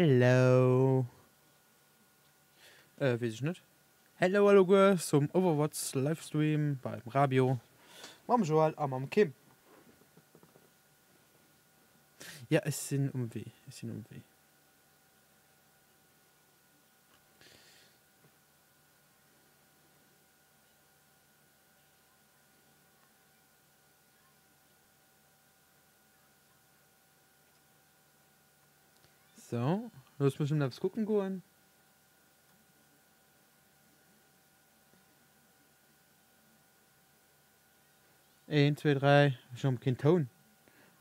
Hello. Äh, weess ech net. Hello alleguer zum Overwatch Livestream beim Rabio mam Joël a mam Kim. Ja, ech sinn um Wee, ech sinn um Wee. So, looss mech emol eppes kucken goen. Een, zwee, dräi. Ech hunn erëm keen Toun.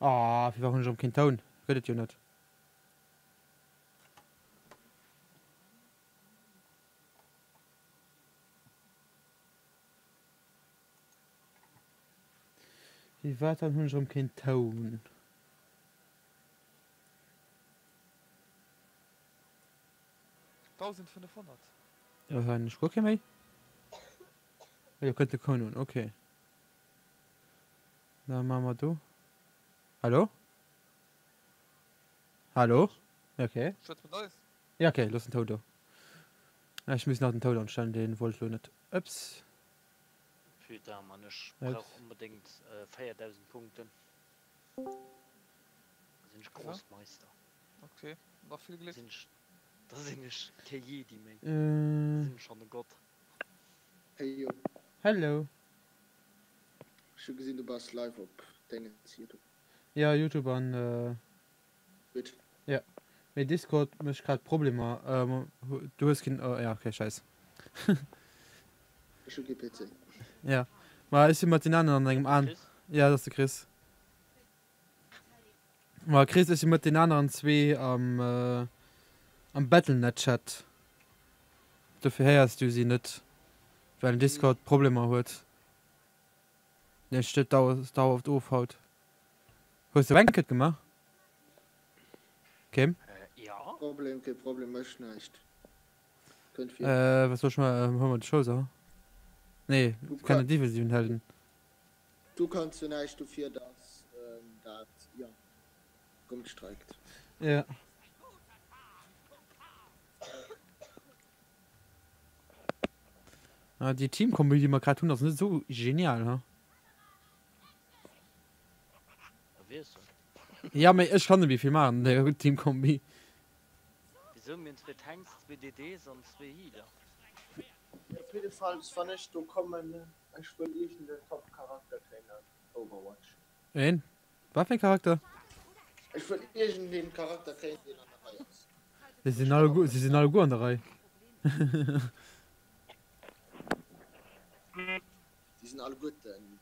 Ah, firwat hunn ech erëm keen Toun? Gëtt et jo net. Firwat dann hunn ech erëm keen Toun? 1500. Jo héieren ech guer kee méi. Jo kënnt de Toun un, ok. Da maache mer do. Hallo? Hallo? Ok. Schwätz mat eis. Ja ok, looss den Toun do. Ech muss nach den Toun anstellen, dee wollt lo net. Ups. Putain man ech brauch onbedéngt 4000 Punkten. Da sinn ech Grossmeister. Ok, da vill Gléck. Da sinn ech kee Jedi méi, da sinn ech schonn e Gott. Hey jo. Hello. Ech hu gesinn du bass live op Déngens Youtube. Ja Youtube an Twitch. Ja mee Discord mécht grad Problemer. Du hues keen, oh ja ok scheiss. Ech hu kee PC. Ja ma ech si mat den aneren an engem an. Ja dat ass de Chris. Ma Chris ech si mat den aneren zwee am am Battlenet Chat. Dofir héiers du si net well den Discord Problemer huet. Nee stëtt dauerhaft of haut. Hues de Ranked gemaach Kim? Jo. Problem, kee Problem, mécht näischt. Kënnt vir. Wat soll ech maachen? Huele mer de Chouser? Nee, kenne defensiven Helden. Du kanns jo näischt dofir, dass dat, jo, rëm streikt. Jo. Ah, déi Teamkombi, déi mer grad hunn, ass net esou genial, ha? Ja, mee ech kann net méi vill maachen an der Teamkombi. Wisou? Mir hunn zwee Tanks, zwee DDs an zwee Healer. Op jiddefalls wann ech do kommen, ech wëll iergend en Top Charakter kréien an Overwatch. Een? Wat fir en Charakter? Ech wëll iergend een Charakter kréien deen an der Rei ass. Se sinn alleguer, se sinn alleguer an der Rei. Déi sinn alleguerten,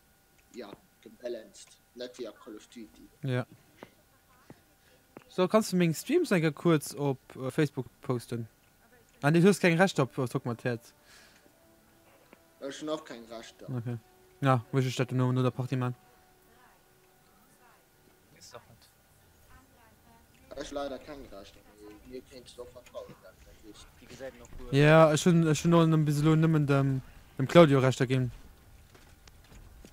ja, gebalanced, net wéi a Call of Duty. Ja. So, kanns du meng Streams eng Kéier kuerz op Facebook posten? Ah nee, du hues keng Rechter op Zock mat Häerz. Ech hunn och keng Rechter. Okay. Ja, muss ech dat no der Partie man. Weess dach net. Ech leider keng Rechter, mee mir kéints de och vertrauen, dat weess de. Déi gesäit och guer. Ja, ech hunn ech hunn och bis elo nëmmen dem dem Claudio Rechter ginn.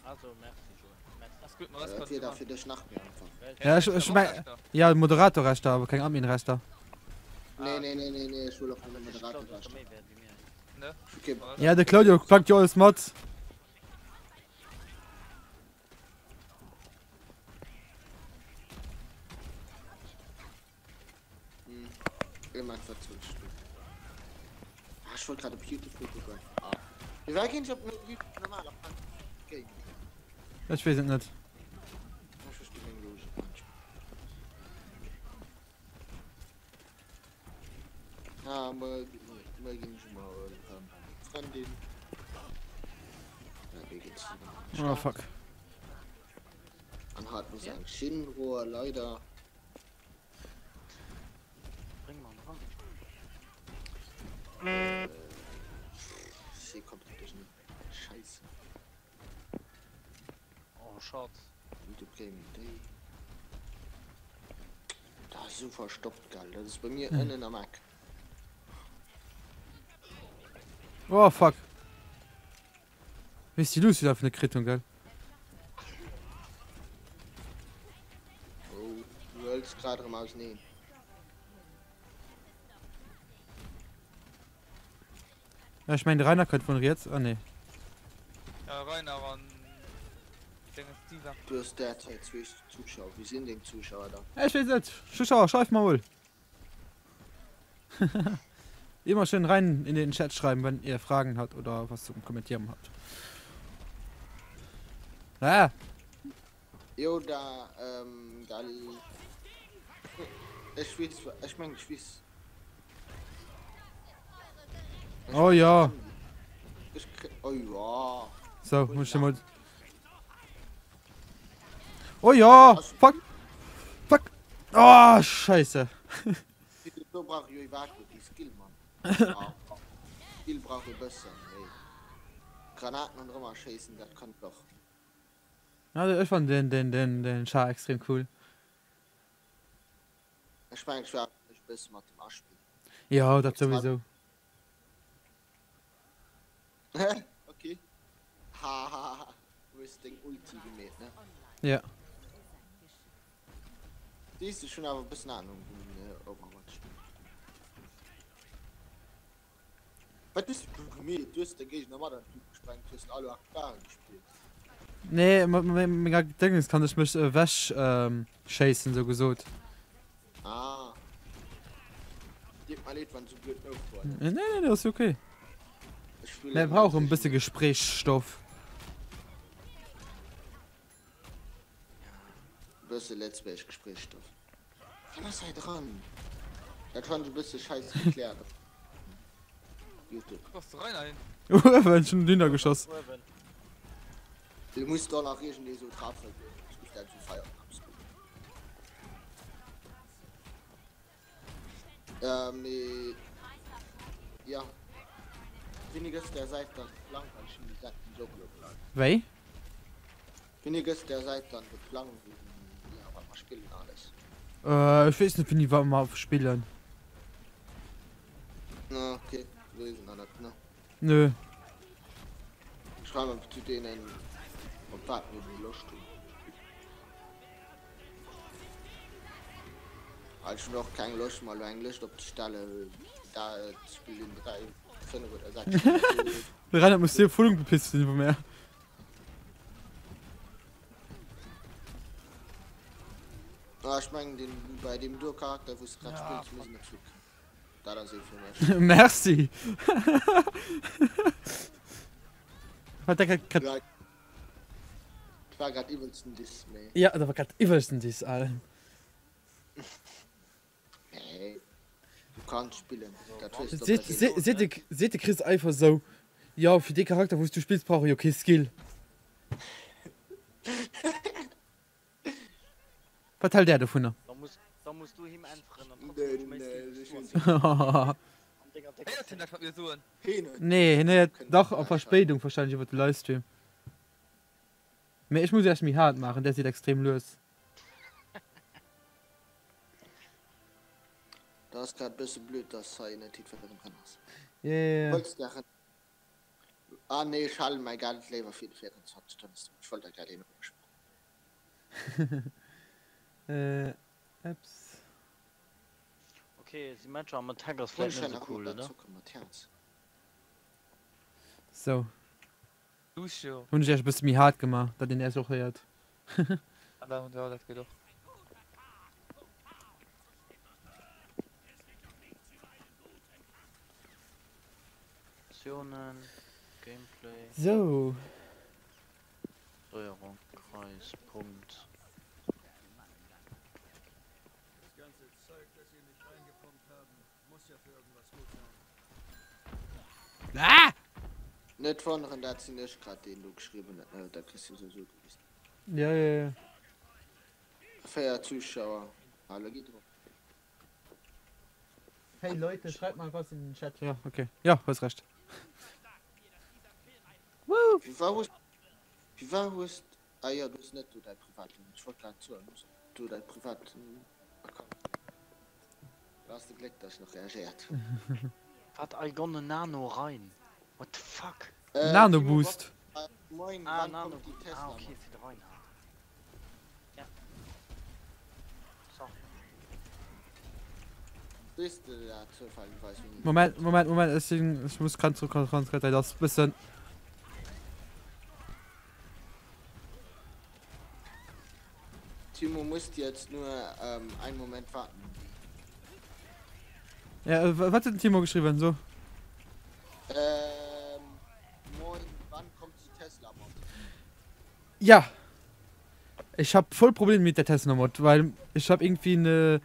Also merci Joël, merci. Ass gutt, ma dat Dat kann wier da ech fir dech nach méi einfach. Ja, ech ech meng ja Moderatorrechter, awer keng Adminrechter. Nee, nee, nee, nee, nee, ech wëll och nëmme Moderatorrechter. Ne? Okay. Ja, de Claudio packt jo alles mat. Hm. Ech wollt grad op Youtube kucken. Ah. Wéi war ginn ech op Youtube normal op Gaming? Ech weess et net. Ech versti meng Logik net. Ah, muer, muer ginn ech emol erëm bei meng Frëndin. Ja, déi geet zu der Oh fuck. An hat muss eng Schinn roe, leider. Bréng mer en eran. Äh, si kommt praktesch net. Scheiße. Oh, schad. YouTube Gaming Day. Da ass esou verstoppt, gell? Dat ass bei mir ënnen am Eck. Oh fuck. Wéi s déi Lucy einfach net kritt hunn, gell? Oh, du hëls grad erëm auseneen. Ech mengen de Rainer kënnt vun riets, ah nee. Ja Rainer an Dinges Diva. Du hues derzäit zwee Zuschauer. Wie sinn deng Zuschauer dann? Ech weess net. Zuschauer, schreift mer mol. Immer schön rein in den Chat schreiben, wenn ihr Fragen habt oder was zum Kommentieren habt. Ah! Jo da ähm, da ech weess ech meng ech weess. Oh ja. Ech kri oh ja. So, muss ich mal. Oh ja! Fuck! Fuck! Oh, scheiße! Do brauch jo iwwerhaapt net déi Skill, Mann. Ah, Skill brauch e bëssen, mee Granaten an drëmmer schéissen, dat kann ech och. Also ech fannen den den den den Char extrem cool. Ech mengen ech war mech e bësse mat dem aspillen. Jo, dat souwisou. Ok. Hahaha, hues deng Ulti gemeet, ne? Ja. Siehst du, ech hunn awer e bëssen Ahnung vun Overwatch. Wat hues du gemeet? Du hues de Géigner mat an d'Luucht gesprengt, hues Allo Akbar gespillt. Nee, mat menger Déngens kann ech mech ewech schéissen, sou gesot. Ah. Deet mer leed, wann ech sou blöd nofroen. Nee, nee, nee, ass ok. Mir brauchen e bësse Gespréichsstoff. E bësse lëtzebuergesch Gespréichsstoff. Wat ass hei dran? Dat fand ech e bësse scheiss gekläert op Youtube. Wou ass de Rainer hin? Uewen, ech hunn dohinner geschoss. Uewen. Du muss do nach iergendee sou drafëllen, ech muss dat sou feieren. Äh, mee ja. Wéini gëss der Säit dann de Plang, well ech hunn déi Säit nämlech och elo gelaut. Wéi? Wéini gëss der Säit dann de Plang, wéi, ja, wat mer spillen alles? Äh, ech weess net wéini wat mer spillen. Ah, okay, weess nach net, ne? Nö. Schreif einfach zu deenen, op wat mir denn Loscht hunn. Ech hunn och keng Loscht mer elo eng Lëscht opzestellen, dat spillen 3, 5 oder 6 De Reinhard muss dir voll bepisst sinn vu mär. Ah, ech mengen den bei deem do Charakter wou s de grad spills muss een net vill kënnen. Dat ass ee fir mech. Merci. Wat der grad Ja, dat war grad iwwelsten Diss, mee. Ja, dat war grad iwwelsten Diss, al. Nee, du kanns spillen, dat hues de op Seet, der seet, seet de, seet de Chris einfach sou, Jo, fir dee Charakter wou s du spills brauch e jo kee Skill. Wat hält där dovunner? Da muss, da muss du him äntweren an trotzdem hues du méi Skill wéi s du an denger décker Héiert hien Zäit. dat wat mir soen? Nee, hien héiert dach a Verspéidung wahrscheinlech iwwer de Livestream. Mee ech muss iech méi haart maachen, där sidd extrem lues. Dat ass grad bësse blöd, dass hei net jiddwereen dran ass. Yeah. Wollts de ren? Ah nee, ech halen mäi Geld léiwer fir de 24 Donneschdeg. Ech wollt der grad een ofspueren. Äh, Apps. Ok, si Matcher am Attack ass vläit net esou cool, oder? Sou. Lucio. Hunn ech iech e bësse méi haart gemaach, datt een äech och héiert. Ah, da, ja, dat geet och. Optiounen, Gameplay. Sou. Steuerung, Kreis, Punkt. Ah! Net wonneren, dat sinn ech grad deen do geschriwwen huet, ne? Dat kriss du souwisou gewisen. Ja, ja, ja. 4 Zuschauer, hallo gitt drop. Hey Leute, schreibt mal was in den Chat. Ja, okay. Ja, hues recht. Woo! Wie war hues, wie war hues, ah jo, du hues net do däi privaten, ech wollt grad soen, hues du däi privaten Account? Da ass de Gléck, dass ech nach reagéiert hunn. Wat I gonna nano rein? What the fuck? Äh, Nano Timo, Boost. wa- Moin, Ah, wann nano kommt die ah, Tesla okay, Mod? fir de Reinhard. Ja. Sorry. Weess de dat zoufällegerweis wéini déi Moment, kënnt? Moment, Moment, ech sinn, ech muss grad zrëck dat ass bëssen. Timo musst jetzt nur ähm, einen Moment warten. Ja, äh, wat huet den Timo geschriwwen? So. Ähm, moin, wann kommt die Tesla Mod? Ja! Ich hab voll Probleme mit der Tesla Mod, weil ich hab irgendwie eine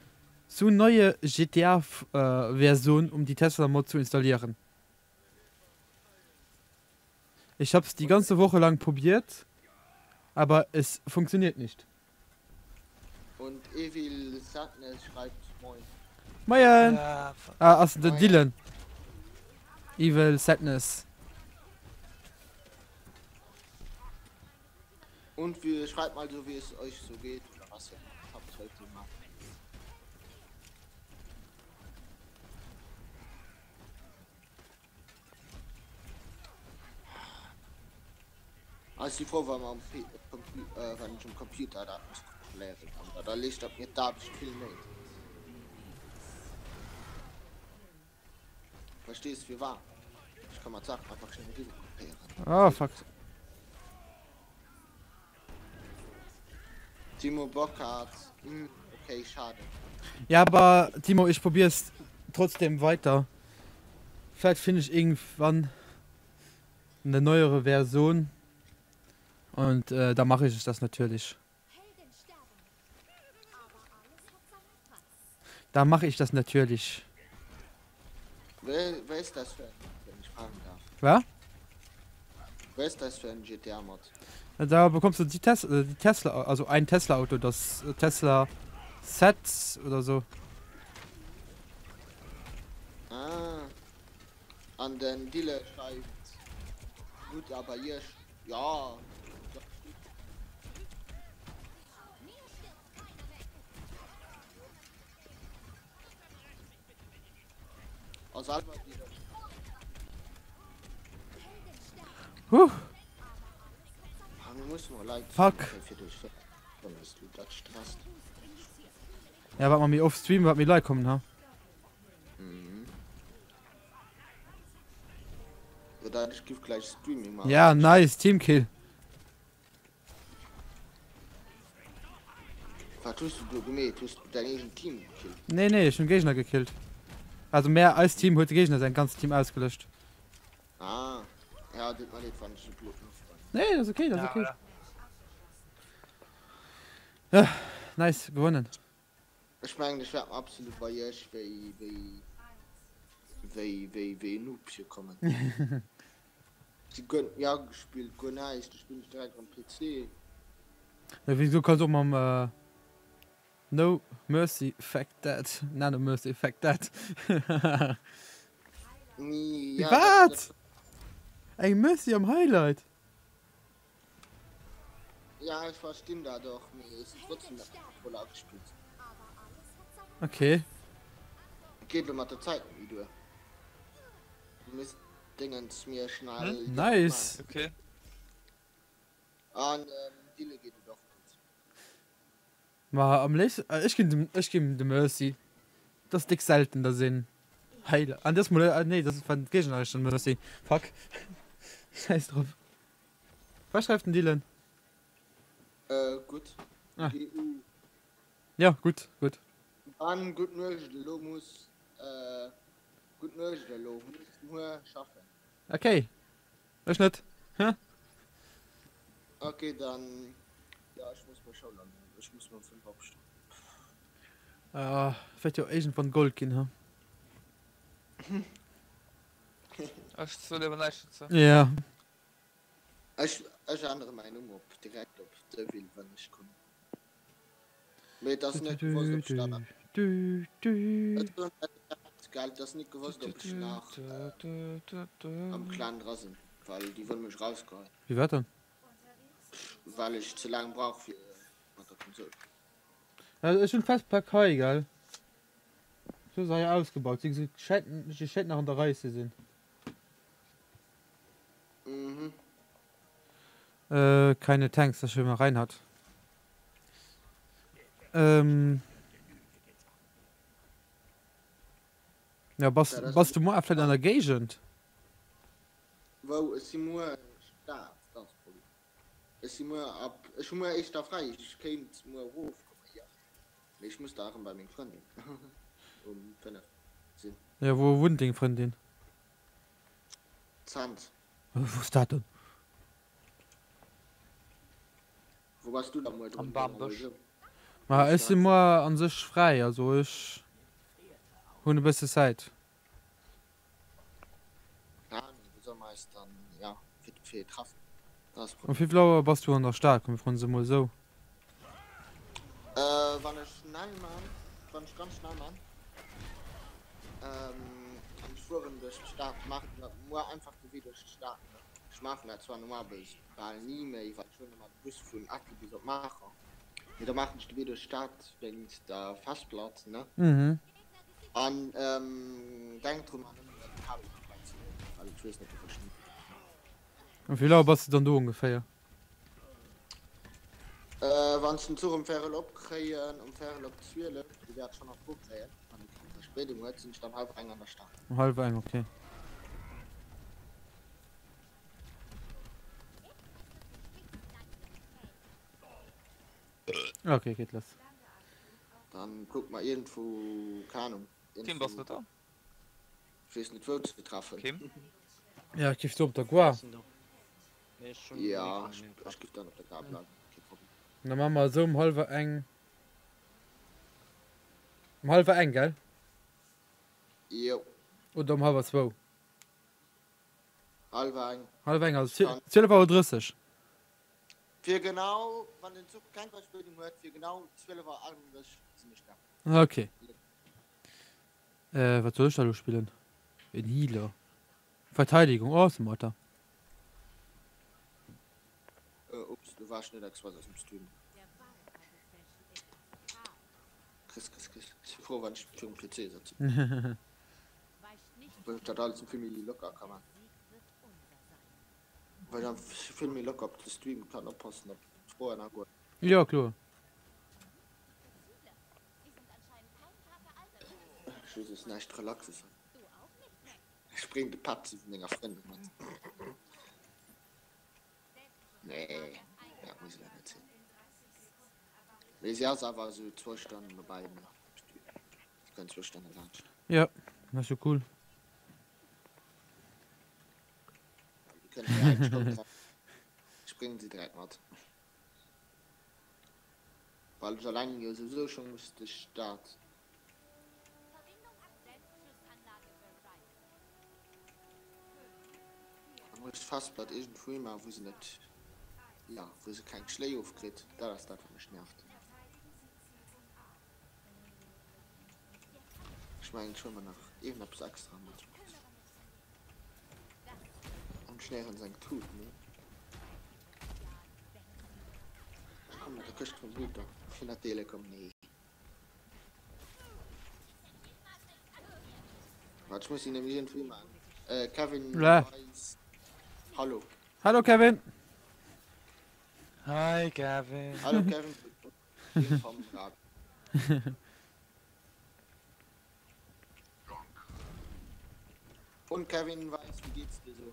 so neue GTA äh, Version um die Tesla Mod zu installieren. Ich hab's die ganze Woche lang probiert, aber es funktioniert nicht. Und Evil Sadness schreibt Moin. Moien! Ja, fuck. Ah, ass den Moin. Dylan. Evil Sadness. Und wie, schreibt mal so, wie es euch so geht oder was ihr gemacht habt heute mal. Ass déi Fro, wa mer am P Compu äh, wann ech um Computer dat muss kontrolléieren kann, dat erliichtert mir d'Aarbecht vill méi. Verstees firwat? Ech ka mer d'Saachen einfach schnell eriwwer kopéieren. Ah, fuck. Timo Bockhardt, hm, okay, schade. Ja, aber Timo, ich probier's trotzdem weiter. Vielleicht finde ich irgendwann eine neuere Version und äh, da mache ich das natürlich. Da mache ich das natürlich. Wer, wer ist das für ein, wenn ich fragen darf? Was? Wer ist das für ein GTA-Mod? Da bekommst du die, Tes äh, die Tesla, also ein Tesla-Auto, das äh, Tesla Z oder so. Ah. An den Dille schreift gutt a bei iech? Jo, ganz gutt. A selwer Dille? Huh. Ah, mir mussen mol Leit Fuck. fir duerch d'Wand, dat stresst. Ja, wat mer méi oft streamen, wat méi Leit kommen, ha? Mhm. Oder ich gif gleich Streaming machen. Ja, nice, Teamkill. Was hast du do gemeet? Hues du dein eegent Team gekillt? Nee, nee, ich hun Gegner gekillt. Also mehr als Team huet de Gegner sein ganzes Team ausgelöscht. Ah, ja, tut mir leid, wann ich so blöd nofroen. Nee, das ist okay, das ist Ja, okay. voilà. Ja, nice, gewonnen. Ech mengen ech wäert mer absolut bei iech wéi wéi wéi wéi wéi en Noob virkommen. Si guer net méi agespillt, guer näischt, ech spillen direkt am PC. Ja, wéi du kanns och mam äh, No Mercy Fact That, Nano Mercy Fact That. Ja, Wat? Eng Mercy am Highlight? Ja ech verstinn dat och, mee ech sinn trotzdem net mat Controller agespillt. Okay. Et geet elo mat der Zäit net méi duer. Du misst Dingens mir schnell Hm? Nice. Okay. An Dille geet et och gutt. Ma am léifsten, ech ginn dem, ech ginn dem Mercy. Dat ass déck selten, dass een Heil, an dës mol, nee, dat war d'géignereschen Mercy. Fuck. Schäiss drop. Wat schreift den Dylan? Äh, gutt. Ah. GU. Ja, gutt, gutt. Dann gutt Nuecht elo muss, äh, gutt Nuecht elo muss muer schaffen. Okay. Ech net. Hä? Okay, dann, ja, ech muss mol Schoul an, ech muss muer um 5 opstoen. Ah, wäert jo iergendwann Gold ginn, ha? Ech soe léiwer näischt dozou. Ja. Ech ech ännere mäin Numm op direkt op Devil wann ech kommen. Mee et ass net gewosst ob ech da nach Et ass net gell et ass net gewosst ob ech nach am Clan dra sinn, well déi wëlle mech rausgeheien. Wéi wat dann? Well ech ze laang brauch fir mat der Konsol. Ech hunn d'Festplack hei gell. Sou se hei ausgebaut sinn, se schéngt nach an der Rei ze sinn. Mhm. Äh, keine Tanks, das schön mal Reinhard. Ähm. Ja, bass, bass du muer vläit an der Géigend? Wou? Ech si muer Stad, dat ass d'Problem. Ech si muer ab, ech hu muer éischter fräi, ech kéint muer erofkommen, jo. Mee ech muss da erëm bei meng Frëndin um 5 sinn. Jo, wou wunnt deng Frëndin? Zens. Wou ass dat dann? Wou bass du da muer Am Bambësch. Ma ech si muer an sech fräi, also ech hunn e bësse Zäit. Keng Ahnung, wou solle mer eis dann, ja, fir fir treffen? Dat ass Um d'Problem. wéivill Auer bass du an der Stad? Komm mir froen se emol esou. Äh, wann ech schnell man, wann ech ganz schnell man, ähm, an ech fueren duerch d'Stad, maachen mer muer einfach de Wee duerch d'Stad, ne? Ech maachen dat zwar normalerweis bal ni méi, well ech huelen ëmmer de Bus vun Ettel bis op Maacher, mee da maachen ech de Wee duerch d'Stad wéinst der Festplatt, ne? Mhm. An denk drun mar nëmmen den Kabel mat bäi ze huelen, well ech weess net wou ech en hunn. Um wéivill Auer bass de dann do ongeféier? Wann ech den Zuch um vérel op kréien, um vérel op 12, dee wäert ech schonn nach dru kréien, wann e keng Verspéidung huet, sinn ech dann hallwer eng an der Stad. Um hallwer eng, okay. Okay, geet lass. Dann kucke mer iergendwou, keng Ahnung, Kim, bass du da? Ech weess net wou ze treffen. Kim? Ja, ech giff do op der Gare. Ja, ech giff dann op der Gare bleiwen, kee Problem. Da maache mer esou um hallwer eng. Um hallwer eng, gell? Jo. Oder um hallwer zwou? Hallwer eng. Hallwer eng, also 12 Auer 30. Fir genau, wann den Zuch keng Verspéidung huet, fir genau 12 Auer 38 sinn ech da. Ok. Äh, wat soll ech da lo spillen? En Healer. Verteidigung, oh, smarter. Äh, ups, do war ech net express aus dem Stream. Chris, Chris, Chris. Ech si frou, wann ech virum PC sëtzen. Wou ech dat alles vill méi locker ka man. Well dann vill méi locker op de Stream kann oppassen, op d'Froen agoen. Jo, kloer. Ech hu soss näischt Relaxes. Ech bréng de Petzi vun menger Frëndin mat. Nee, dat muss elo net sinn. Mee si ass awer esou zwou Stonnen dobäi. Si kënnt zwou Stonne laanscht. Jo, dat ass jo cool. Ech bréngen si direkt mat. Well ech alleng jo souwisou scho muss de Start. Da muss ech d'Festplatt iergendwou hi maachen, wou se net, jo, wou se keng Schléi ofkritt. Dat ass dat, wat mech nervt. Ech mengen, ech huele mer nach iergendeppes extra mat. Am Schnéieren seng Tut, ne? Ech komme mat der Këscht vum Router vun der Telekom, nee. Wart, ech muss si nämlech iergendwéi maachen. Äh, Kevin Weis. Hallo. Hallo Kevin. Hi Kevin. Hallo Kevin. Vom Rad. Und Kevin Weis, wie geht's dir so?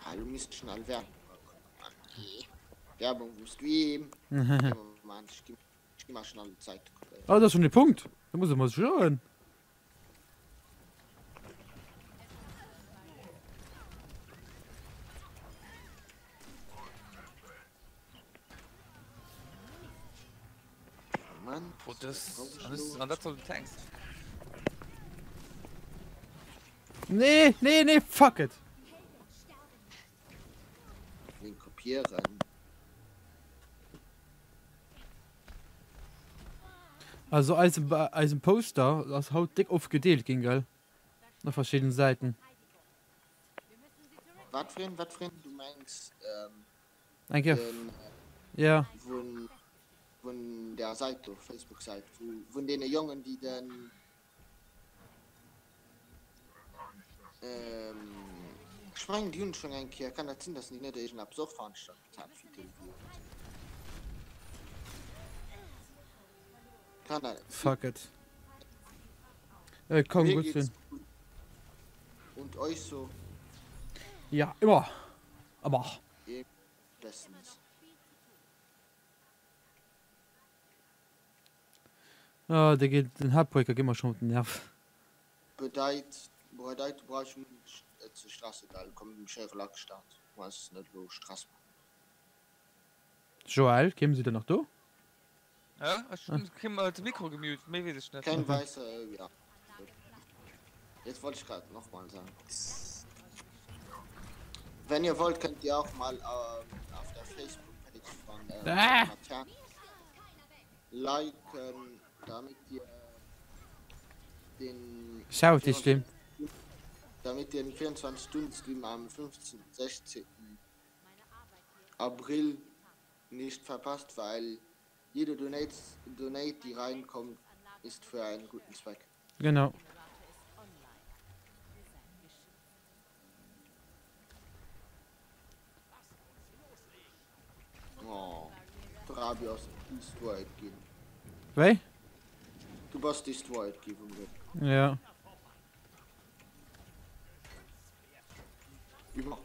Ah, du misst schon all Werbung. Werbung vum Stream. Mann, ich geh, ich geh mal schon alle Zeit. Oh, das ist schon der Punkt. Da muss ich mal schauen. Mann, Oh, das, an das, an dat soll du tankst. Nee, nee, nee, fuck it. Den kopieren. Also eisen, eisen Poster ass haut déck oft gedeelt ginn, gell? Op verschiddenen Säiten. Wat fir een, wat fir een? Du mengs ähm, Eng Kéier, den, ja. vun, vun der Säit do, Facebook-Säit, vu, vun deene Jongen, déi den, ähm, ech mengen, déi hunn schonn eng Kéier, kann dat sinn, dass déi net iergendeppes och veranstaltet hat fir d'Télévie oder sou? Kann dat. Fuck it. Äh, komm, Mir gut geht's sinn. gut. Und euch so? Ja, immer. Aber. Bestens. Ah, der geht, den Heartbreaker geht mir schon op den Nerv. Bedeit, bedeit du brauchst net ze stressen, well komm schéi relax start, muss net elo Stress man. Joël, Kim, sidd der nach do? Ja, ech hunn Kim de Mikro gemute, méi weess ech net. Kein weißer, ja. Jetzt wollte ich gerade nochmal sagen. Wenn ihr wollt, könnt ihr auch mal ähm, auf der Facebook-Page von äh, Ah! Matern liken, damit ihr den Schaut dich dem. damit ihr den 24-Stunden-Stream am 15. 16. April nicht verpasst, weil jede Donate, Donate, die reinkommt, ist für einen guten Zweck. Genau. Oh, Drabi ass destroyed ginn. Wéi? Du bass destroyed gi vum Rick. Ja. Immer.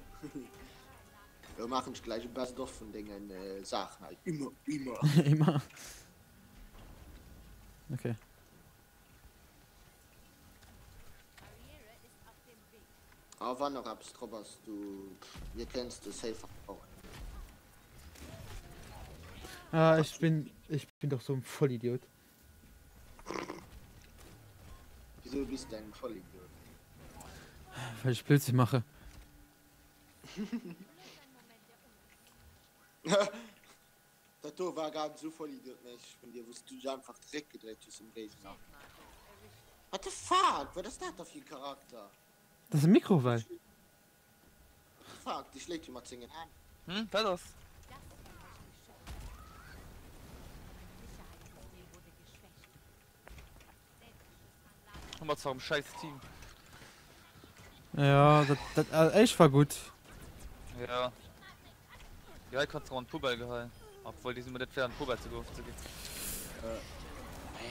Lo maachen ech gläich e Best of vun dengen Saachen hei. Immer, immer. Immer. Okay. A wann nach eppes drop ass, du, mir kenns de safe och. Ah, ich bin, ich bin doch so ein Vollidiot. Wieso bist du ein Vollidiot? Weil ich Blödsinn mache. Dat do war grad esou vollidiotméisseg vun dir, wou s du dech einfach de Réck gedréit hues dem Géigner. What the fuck, wat ass dat da fir e Charakter? Dat ass e Mikrowell. Fuck, déi schléit jo mat sengen Hänn. Hm, wat ass? Hu mer zwar um scheiß Team. Ja, dat, dat äh, éischt war gutt. Ja. Ja, hei kannst du an d'Poubelle geheien. Obwohl, déi si mer net wert an d'Poubelle ze geworfen ze ginn.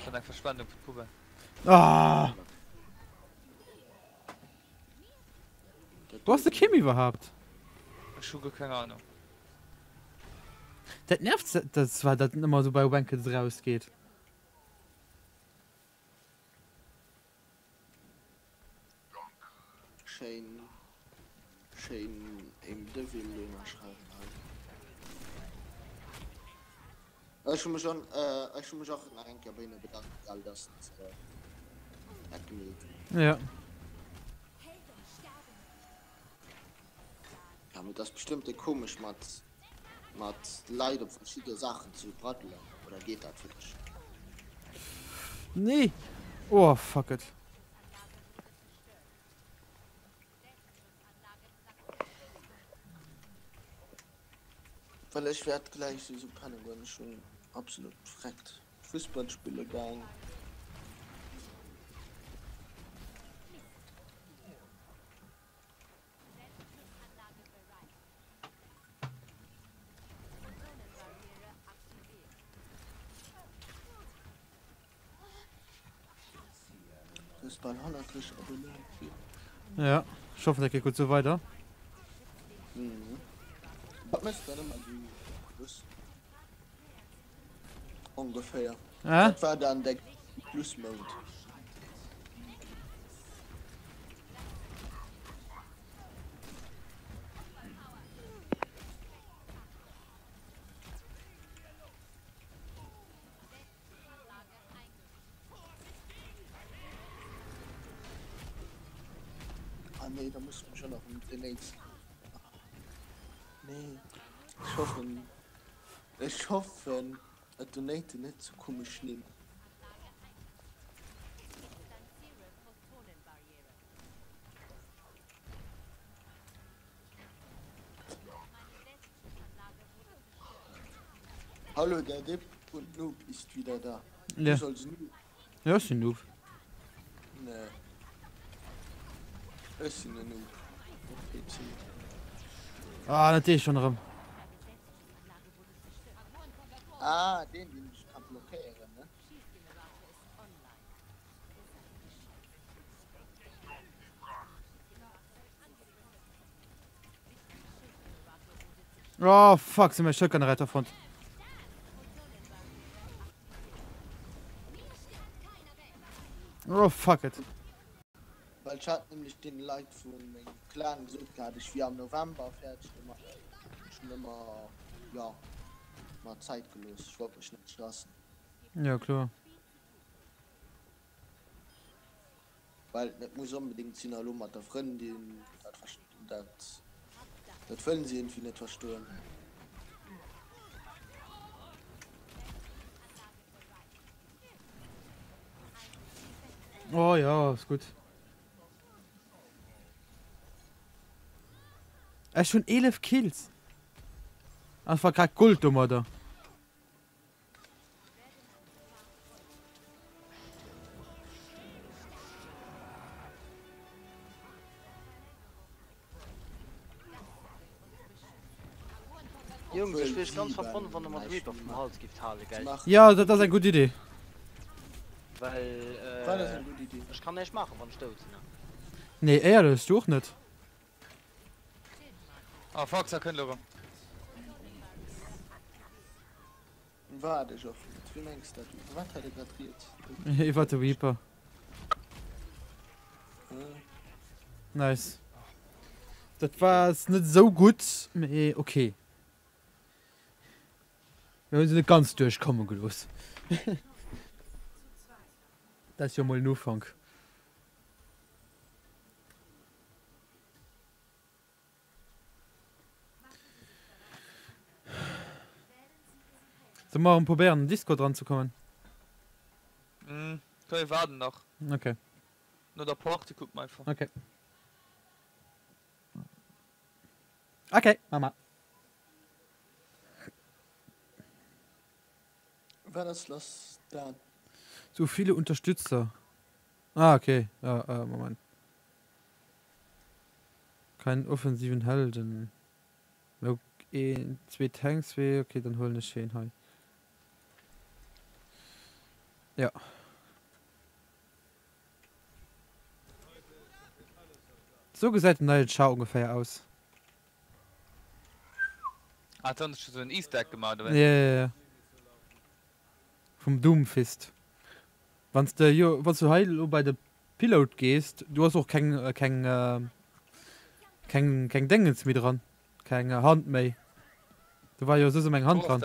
Schon eng Verschwendung vun Poubelle. Ah! Wo ass de Kim iwwerhaapt? Ech hu guer keng Ahnung. Dat nervt dat zwar, dat en ëmmer esou bei Ranked rausgeet. Schéin, schéin em Devil ënnerschreiwen hei. Ech hu mech an, ech hu mech och nach eng Kéier bei hinne bedankt, gell, dass se dat gemeet hunn. Ja. Ja, mee et ass bestëmmt komesch mat mat Leit op verschidde Saachen ze braddelen, oder geet dat fir dech? Nee! Oh fuck it. Well ech wäert gläich souwisou penne goen, ech hunn absolut freckt Fussball spille gaang. Du hues bal 130 Abonnenten. Ja, ech hoffen dat geet gutt sou weider. Mhm. Wat méchs du dann ëmmer esou Plus? Ongeféier. Äh? Wat war dann däi Plusmount? Ah nee, da muss ich schon noch um den nächsten. Nee, ich hoffen, ich hoffen, et donaten net zu komisch Nimm. Hallo, der Dip und Noob ist wieder da. Ja. Du sollst Noob. Ja, ech sinn Noob. Nee. Ech sinn en Noob. Op PC. Ah, dat deeg schon erëm. Ah, deen deen ech ka blockéieren, ne? Oh fuck, si hunn mäi Schëldgenerator fonnt. Oh fuck it. Well ech hat nämlech den Leit vu mengem Clan gesot gehat, ech wier am November fäerdeg domat. Ech hunn ëmmer, jo, mer Zäit gelooss. Ech wollt mech net stressen. Jo, kloer. Well et net muss onbedéngt sinn. A lo mat der Frëndin, dat dat dat wëllen si iergendwéi net verstoen. Oh ja, ass gutt. Ech hunn 11 Kills. An war grad Gold domadder. Jungs, ech wier iech ganz verbonnen, wann der mer de Reaper vum Hals gifft halen, gell? Ja, dat ass eng gutt Idee. Well, äh, ech kann näischt maachen, wann ech dout sinn. Nee, éierlech, du och net. Ah fuck, da kënnt elo erëm. Waart ech och net. Wéi mengs dat? Iwwer wat hat e grad rieds? Iwwer de Reaper. Nice. Dat war net esou gutt, mee okay. Mir hunn se net ganz duerchkomme gelooss. Dat ass jo mol en Ufank. Soll mer erëm probéieren an Discord dran ze kommen? Hm, komm mir waarden nach. Okay. No der Party kucke mer einfach. Okay. Okay, maa mer. Wat ass lass Dan? Sou viele Unterstützer. Ah okay, ja, äh, Moment. Keinen offensiven Helden. Een, zwee Tanks, wee, okay, dann huelen ech heen hei. Ja. Sou gesäit den neien Char ongeféier aus. Ah, dann hues du sou en Easter Egg gemaach, oder wéi? Ja, ja, ja. Vum Doomfist. Wanns de jo, wanns du hei elo bei de Pilot gees, du hues och keng, keng, keng, keng Déngens méi dran, keng Hand méi. Do war jo soss ëmmer eng Hand dran.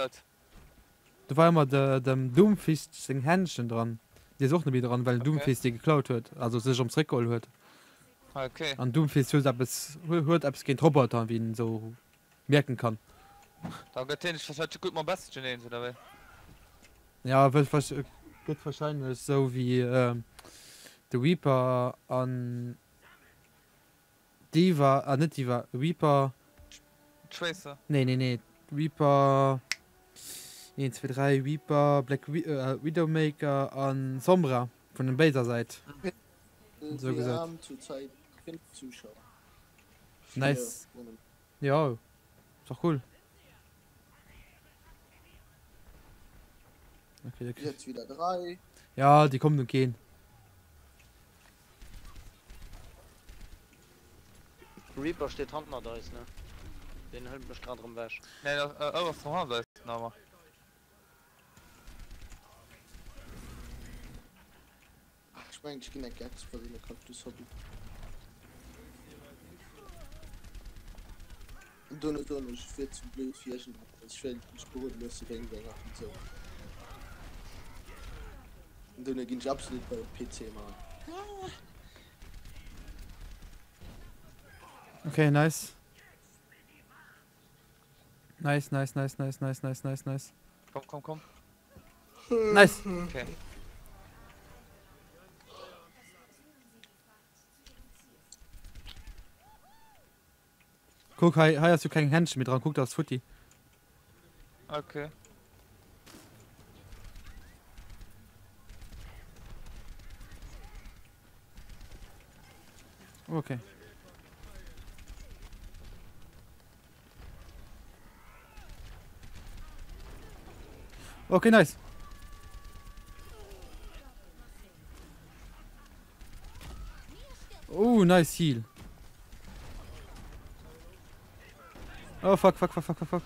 Do war ëmmer de, dem Doomfist seng Händchen dran. Déi ass och net méi dran, well den Doomfist déi geklaut huet, also sech erëm zeréckgeholl huet. An Doomfist huet eppes, huet eppes géint Roboter, wéi een esou mierken kann. Da gëtt hien sech wahrscheinlech gutt mam Bastion eens, oder wéi? Ja, gëtt wahrscheinlech sou wéi de Reaper an d'Diva, ah net d'Diva, Reaper. Tracer. Nee, nee, nee, Reaper, 1, 2, 3, Reaper, Black Widowmaker an Sombra vun der béiser Säit. Sou gesäit. Nice. Jo, ass doch cool. Okay, okay. Jetzt wieder 3. Ja, déi kommen und gehen. Reaper steet hannert eis, ne? Deen hëlt mech grad erëm wech. Nee, dat oh, ass rëm hannert eis, na ma. Ech mengen ech ginn eng Kéier eppes bei deene Cactus Hobby. An duerno soen ech, ech wier ze blöd fir iergendeppes, ech wéilt mech beroden loosse wéinst enger Konsol. An duerno ginn ech absolut bei de PC man. Okay, nice. Nice, nice, nice, nice, nice, nice, nice, nice. Komm, komm, komm. Nice. Okay. Kuck, hei, hei ass jo keng Händchen méi dran. Kuck, dat ass futti. Okay. Okay. Okay, nice. Oh, nice heal. Oh, fuck, fuck, fuck, fuck, fuck, fuck.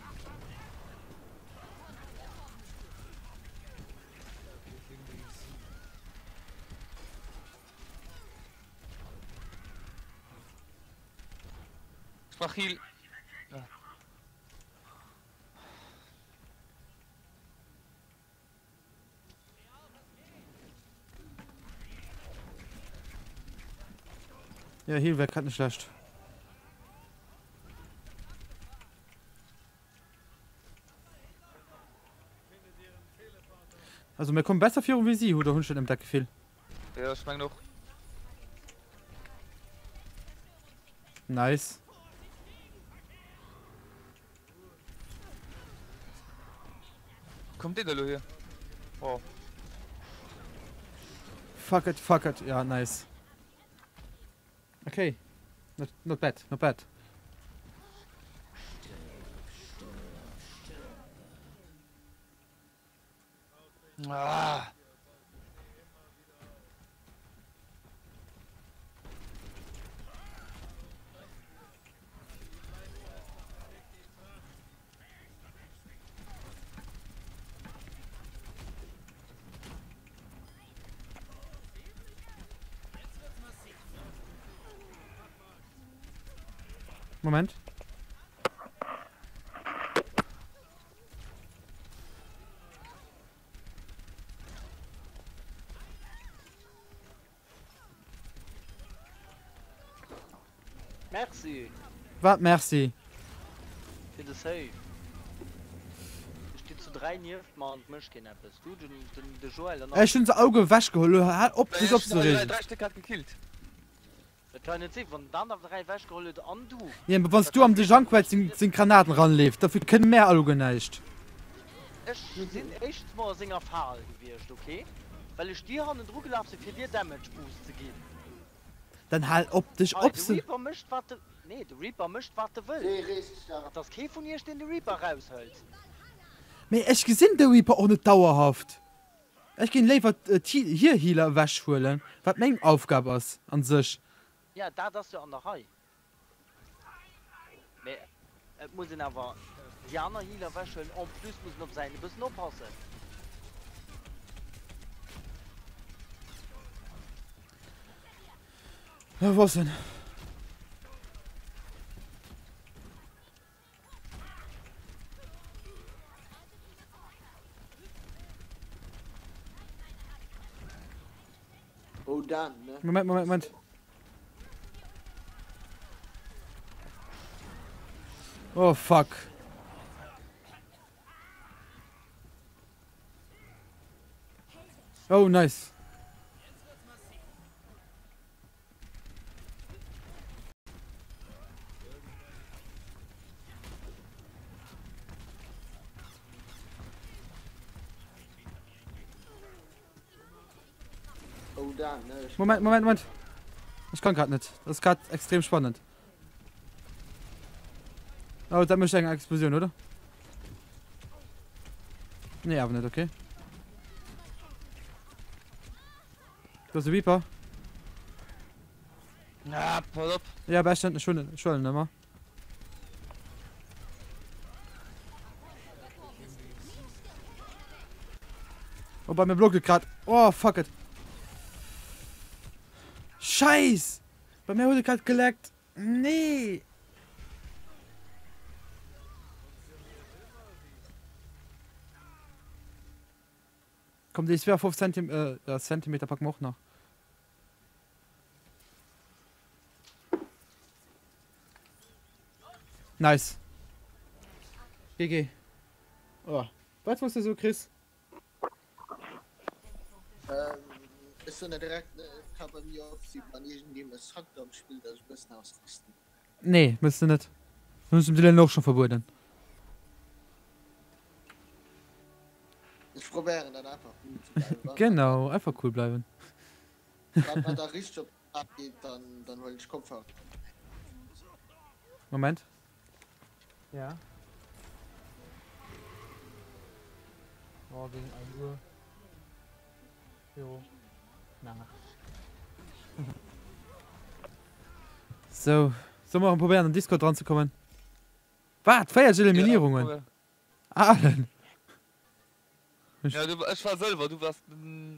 Ech brauch Heal. Ja, Heal wär grad net schlecht. Also mir kommen besser virun wéi si, oder hunn ech dat nëmmen dat Gefill? Jo, ech mengen och. Nice. Kommt deen elo hier? Oh. Fuck it, fuck it. Ja, nice. Okay. Not, not bad, not bad. Ah. Moment. Merci. Wat Merci? Fir de Save. Et sti zu 3 nieft mer an et mécht keen eppes. Du, den, den, de Joël an nach. Ech hunn se Auge ewech geholl. Elo hal op dech Ech hunn hei opzereegen. 3 Stéck grad gekillt. Dat kann jo net sinn, wann den aner 3 ewech geholl huet an du. Nee, mä wanns du am de Jankwell seng, seng Granaten ranleeft, dofir kënne mär alleguer näischt. Ech sinn éischtens mol a senger Fal gewiescht, ok? Well ech dir hannendru gelaf sinn fir dir Damage Boost ze ginn. Dann hal op dech Hei, de opze. Reaper mécht wat e, nee, de Reaper mécht wat e wëll. Et ass kee vun iech deen de Reaper raushëlt. Mee ech gesinn de Reaper och net dauerhaft. Ech géing léiwer hir Healer ewech huelen, wat meng Aufgab ass an sech. Ja, dat ass jo an der Rei. Mee et muss een awer déi aner Healer ewech huelen, en plus muss een op säin e bëssen oppassen. Wou ass en? Oh Dan, ne? Moment, Moment, Moment. Oh fuck. Oh nice. Oh Dan, ne? Ich Moment, Moment, Moment. Ech kann grad net. Dat ass grad extrem spannend. Oh, dat mécht eng Explosioun, oder? Nee, awer net, okay. Do ass e Reaper. Na, pass op. Ja, aber ech huelen ech huelen ëmmer. Oh, bei mir blockt et grad. Oh, fuck it. Scheiß! Bei mir huet et grad geleckt. Nee! Komm, déi 52 Zentim äh, ja, Zentimeter packen wir och nach. Nice. GG. Oh. Wat wosst du so, Chris? Ähm, ech soen der direkt, et ka bei mir oft sinn, wann iergendeen e Sackdamm spillt, dass ech e bëssen ausrasten. Nee, mëss de net. Hunn ech dem Dylan och scho verbueden. Ech probéieren dann einfach cool ze bleiwen. Wann Genau, einfach cool bleiwen. Wann mer da richteg op d'App geet, dann, dann huelen ech Kopfhörer. Moment. Ja. Oh, géint eng Uhr. Jo. Nach. Sou, solle mer erëm probéieren an Discord dran ze kommen? Wat? 40 Eliminierungen? Ja, Alen! Ja, du, ech war Sëlwer, du wars, du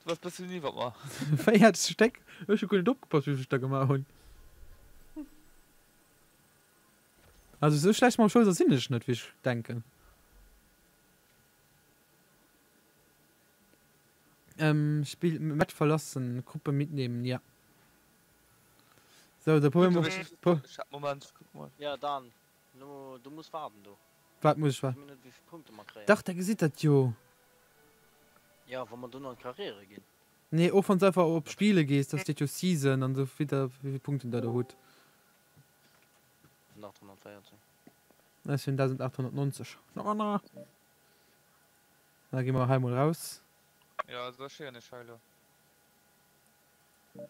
wars bëssen iwwer mer. 40 Stéck? Ech hu guer net opgepasst, wéi vill ech der gemaach hunn. Also sou schlecht mam Schouser sinn ech net, wéi ech denken. Ähm, Spiel, Match verlassen, Gruppe mitnehmen, ja. So, da probieren wir. Moment, ich guck mal. Ja, dann. No, du muss warten do. Wat muss ech warten? Wéi vill Punkte mer kréien. Dach, der gesitt dat jo. Ja, wa mer dunn an d'Karriere ginn. Nee, och wann s einfach op Spiele gees, da steet jo Season an esou wieder, wéi vill Punkten der do hutt. 1840. Ech hunn 1890. Na, na. Da gi mer hei mol raus. Ja, also ech héieren iech hei elo.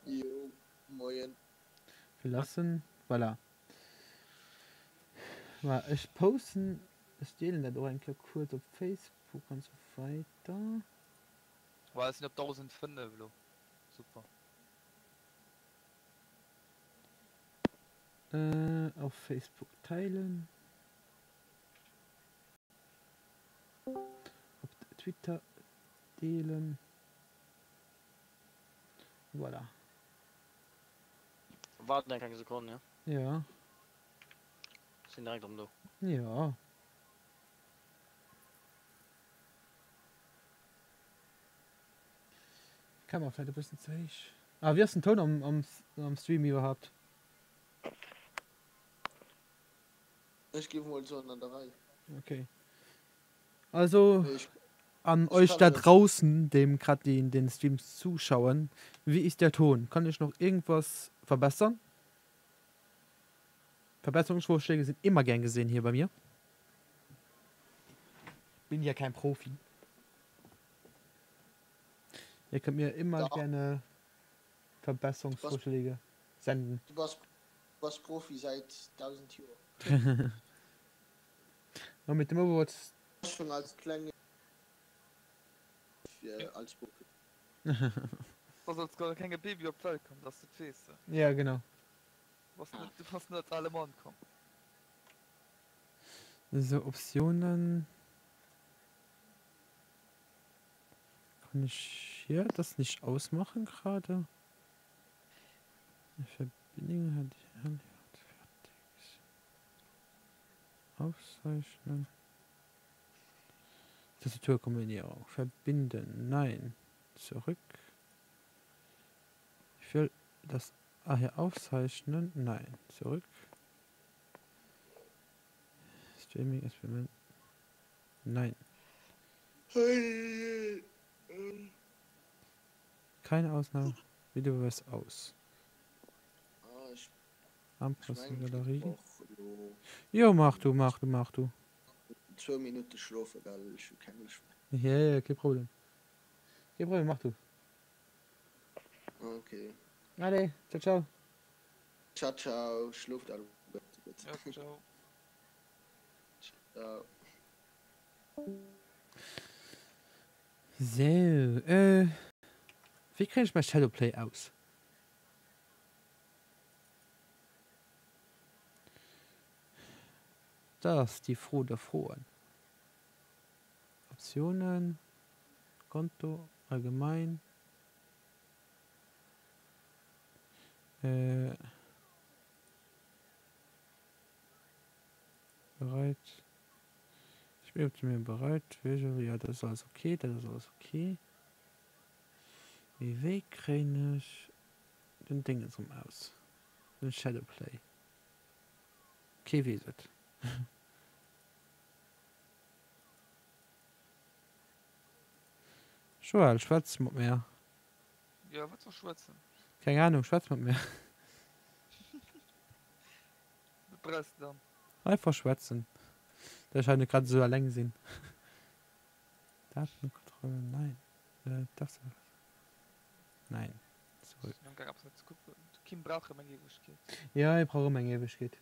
Jo, moien. Verlassen, voilà. Ma ech posten, ech deelen dat och eng Kéier kuerz op Facebook an sou weider. Wow, ech sinn op 1005 elo. Super. Auf Facebook teilen. Op Twitter deelen. Voilà. Waart eng kleng Sekonn, jo? Ja. Sinn direkt erëm do. Ja. Kamera vläit e bëssen ze héich. Ah, wéi ass den Toun am, am, am Stream iwwerhaapt? Ech géif mol soen an der Rei. Okay. Also Ech, an ech euch kann da net. draußen, dem grad die den Stream zuschauen, wie ist der Ton? Kann ich noch irgendwas verbessern? Verbesserungsvorschläge sind immer gern gesehen hier bei mir. Bin ja kein Profi. Ihr könnt mir immer Dach. gerne Du bass, Verbesserungsvorschläge senden. du bass, du bass Profi säit 1000 Joer. No mit dem Overwatch. Schon als klenge fir als Profi. Du bass als klenge Baby op d'Welt komm, dass du et weess. Ja, genau. Du bass net, du bass net als ale Mann komm. So, Optionen. Kann ich hier das nicht ausmachen gerade? Verbindung hat fertig. Aufzeichnen. Tastaturkombinierung. Verbinden. Nein. Zurück. Ich will das ah, hier aufzeichnen. Nein. Zurück. Streaming Experiment. Nein. Keine Ausnahme. Videobeweis aus. Ah, ech Anpassen mengen ech Galerie. brauch elo Jo, mach du, mach du, mach du. zwou Minutte schlofe well ech hu keng Loscht méi. Ja, ja, kee Problem. Kee Problem, mach du. Okay. Allez, ciao, ciao. Ciao, ciao, schloft alleguerte gutt. Ja, ciao. Ciao. Sou, äh, wéi kréien ech mäi Shadowplay aus? Dat ass déi Fro der Froen. Optiounen, Konto, allgemein, äh, bereit. Spieloptimierung bereit. Visual, ja, dat ass alles ok, dat ass alles ok. Mee wéi kréien ech den Dingens erëm aus? Den Shadowplay? Kee weess et. Joël, schwätz mat mär. Jo, wat soll ech schwätzen? Keng Ahnung, schwätz mat mär. Wat brauchs de dann? Einfach schwätzen. Da ech hei net grad esou alleng sinn. Datenkontrolle, nein. Äh, das. Nein. Zurück. Ech sinn amgaang eppes ze kucken. De Kim brauch erëm eng Ewegkeet. Ja, hie brauch ëmmer eng Ewegkeet.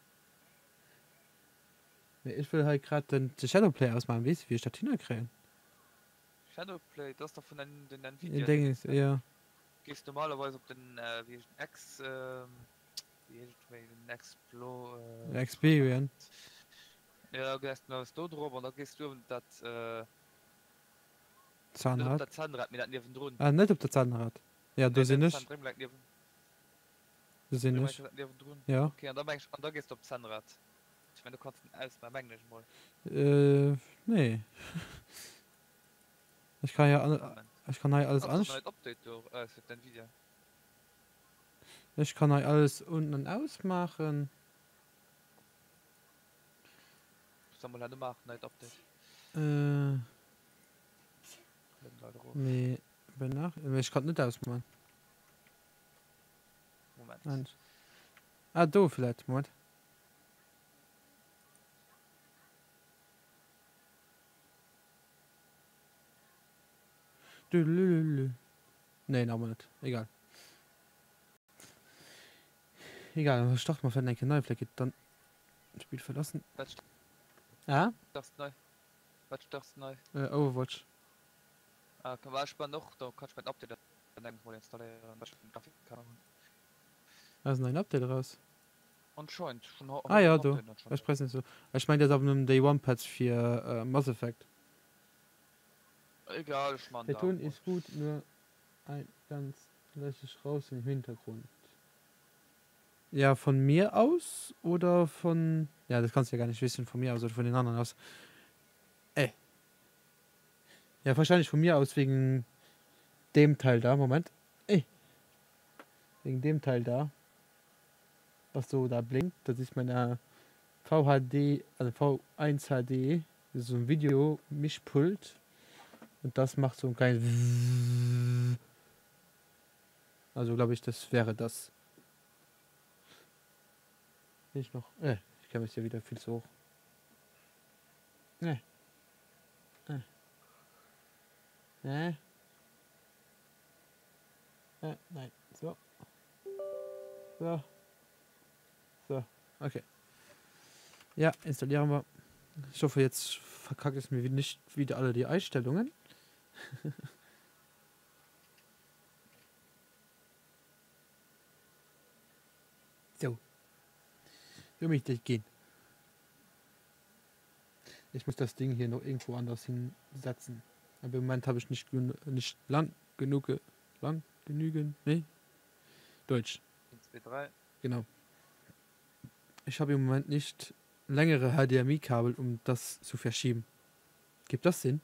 Mee ech wëll hei grad den de Shadowplay ausmaachen. Weess de wéi ech dat hinnerkréien? Shadowplay, dat ass dach vun den den Nvidia Dinges, Dinges, ne? jo. Gees normalerweis op den, wéi heescht den, Ex, wéi heescht et méi, den Explo, Experience. Jo, gees normalerweis do drop an da gees du op dat, net op Zahnrad? dat Zahnrad, mee dat niewendrun. Ah, net op dat Zahnrad. Ja, do Nee, sinn dat ech. Zahn, dréi mol Do sinn Dréi mol ech. dat niewendrun. Ja. Okay, an da meng ech, an da gees du op d'Zahnrad. Ech mengen, do kanns de en ausmaachen, mengen ech mol. Äh, nee. Ech kann ja, Moment. ech kann hei alles Ass an. dat neit Update do eraus fir d'Nvidia? Ech kann hei alles un an aus maachen. Muss da mol herno maachen, neit Update. Äh. Lueden d'Leit erof. Nee, benach, mee ech kann et net ausmaachen. Moment. Moment. Ah, do vläit, Moment. Dülülülü. Nee, nach emol net. Egal. Egal, dann starte mer vläit eng Kéier nei, vläit geet dann d'Spill verlassen. Wat Ah? starts de nei? Wat starts de nei? Äh, Overwatch. Ah, okay, well ech man och, da kann ech mäin Update an engem mol installéieren, well ech eng Grafikkaart hunn. Ass en neien Update eraus? Anscheinend, schon haut Ah ja, en do. Update anscheinend. Ech pressen so. Ech mein, dat ass awer nëmmen Day One Patch fir Mass Effect. Egal, ech man Der da Ton mol. ist gut, nur ein ganz leichtes Rauschen im Hintergrund. Ja, von mir aus oder von. Ja, das kannst du ja gar nicht wissen, von mir aus oder von den anderen aus. Äh. Ja, wahrscheinlich von mir aus wegen dem Teil da. Moment. Ey. Wegen dem Teil da. Was so da blinkt. Das ist meine VHD, also V1 HD. Das ist so ein Video-Mischpult. Und das macht so ein kleines. Also glaube ich, das wäre das. Bin ich noch. Äh, ich käme jetzt hier wieder viel zu hoch. Nee. Äh. Nee. Äh, nein. So. So. So. Okay. Ja, installieren wir. Ich hoffe, jetzt verkackt es mir nicht wieder alle die Einstellungen. So. So möchte ich gehen. Ich muss das Ding hier noch irgendwo anders hinsetzen. Aber im Moment habe ich nicht, nicht lang genug. Lang genügend. Nee. Deutsch. 1, 2, 3. Genau. Ich habe im Moment nicht längere HDMI-Kabel, um das zu verschieben. Gibt das Sinn?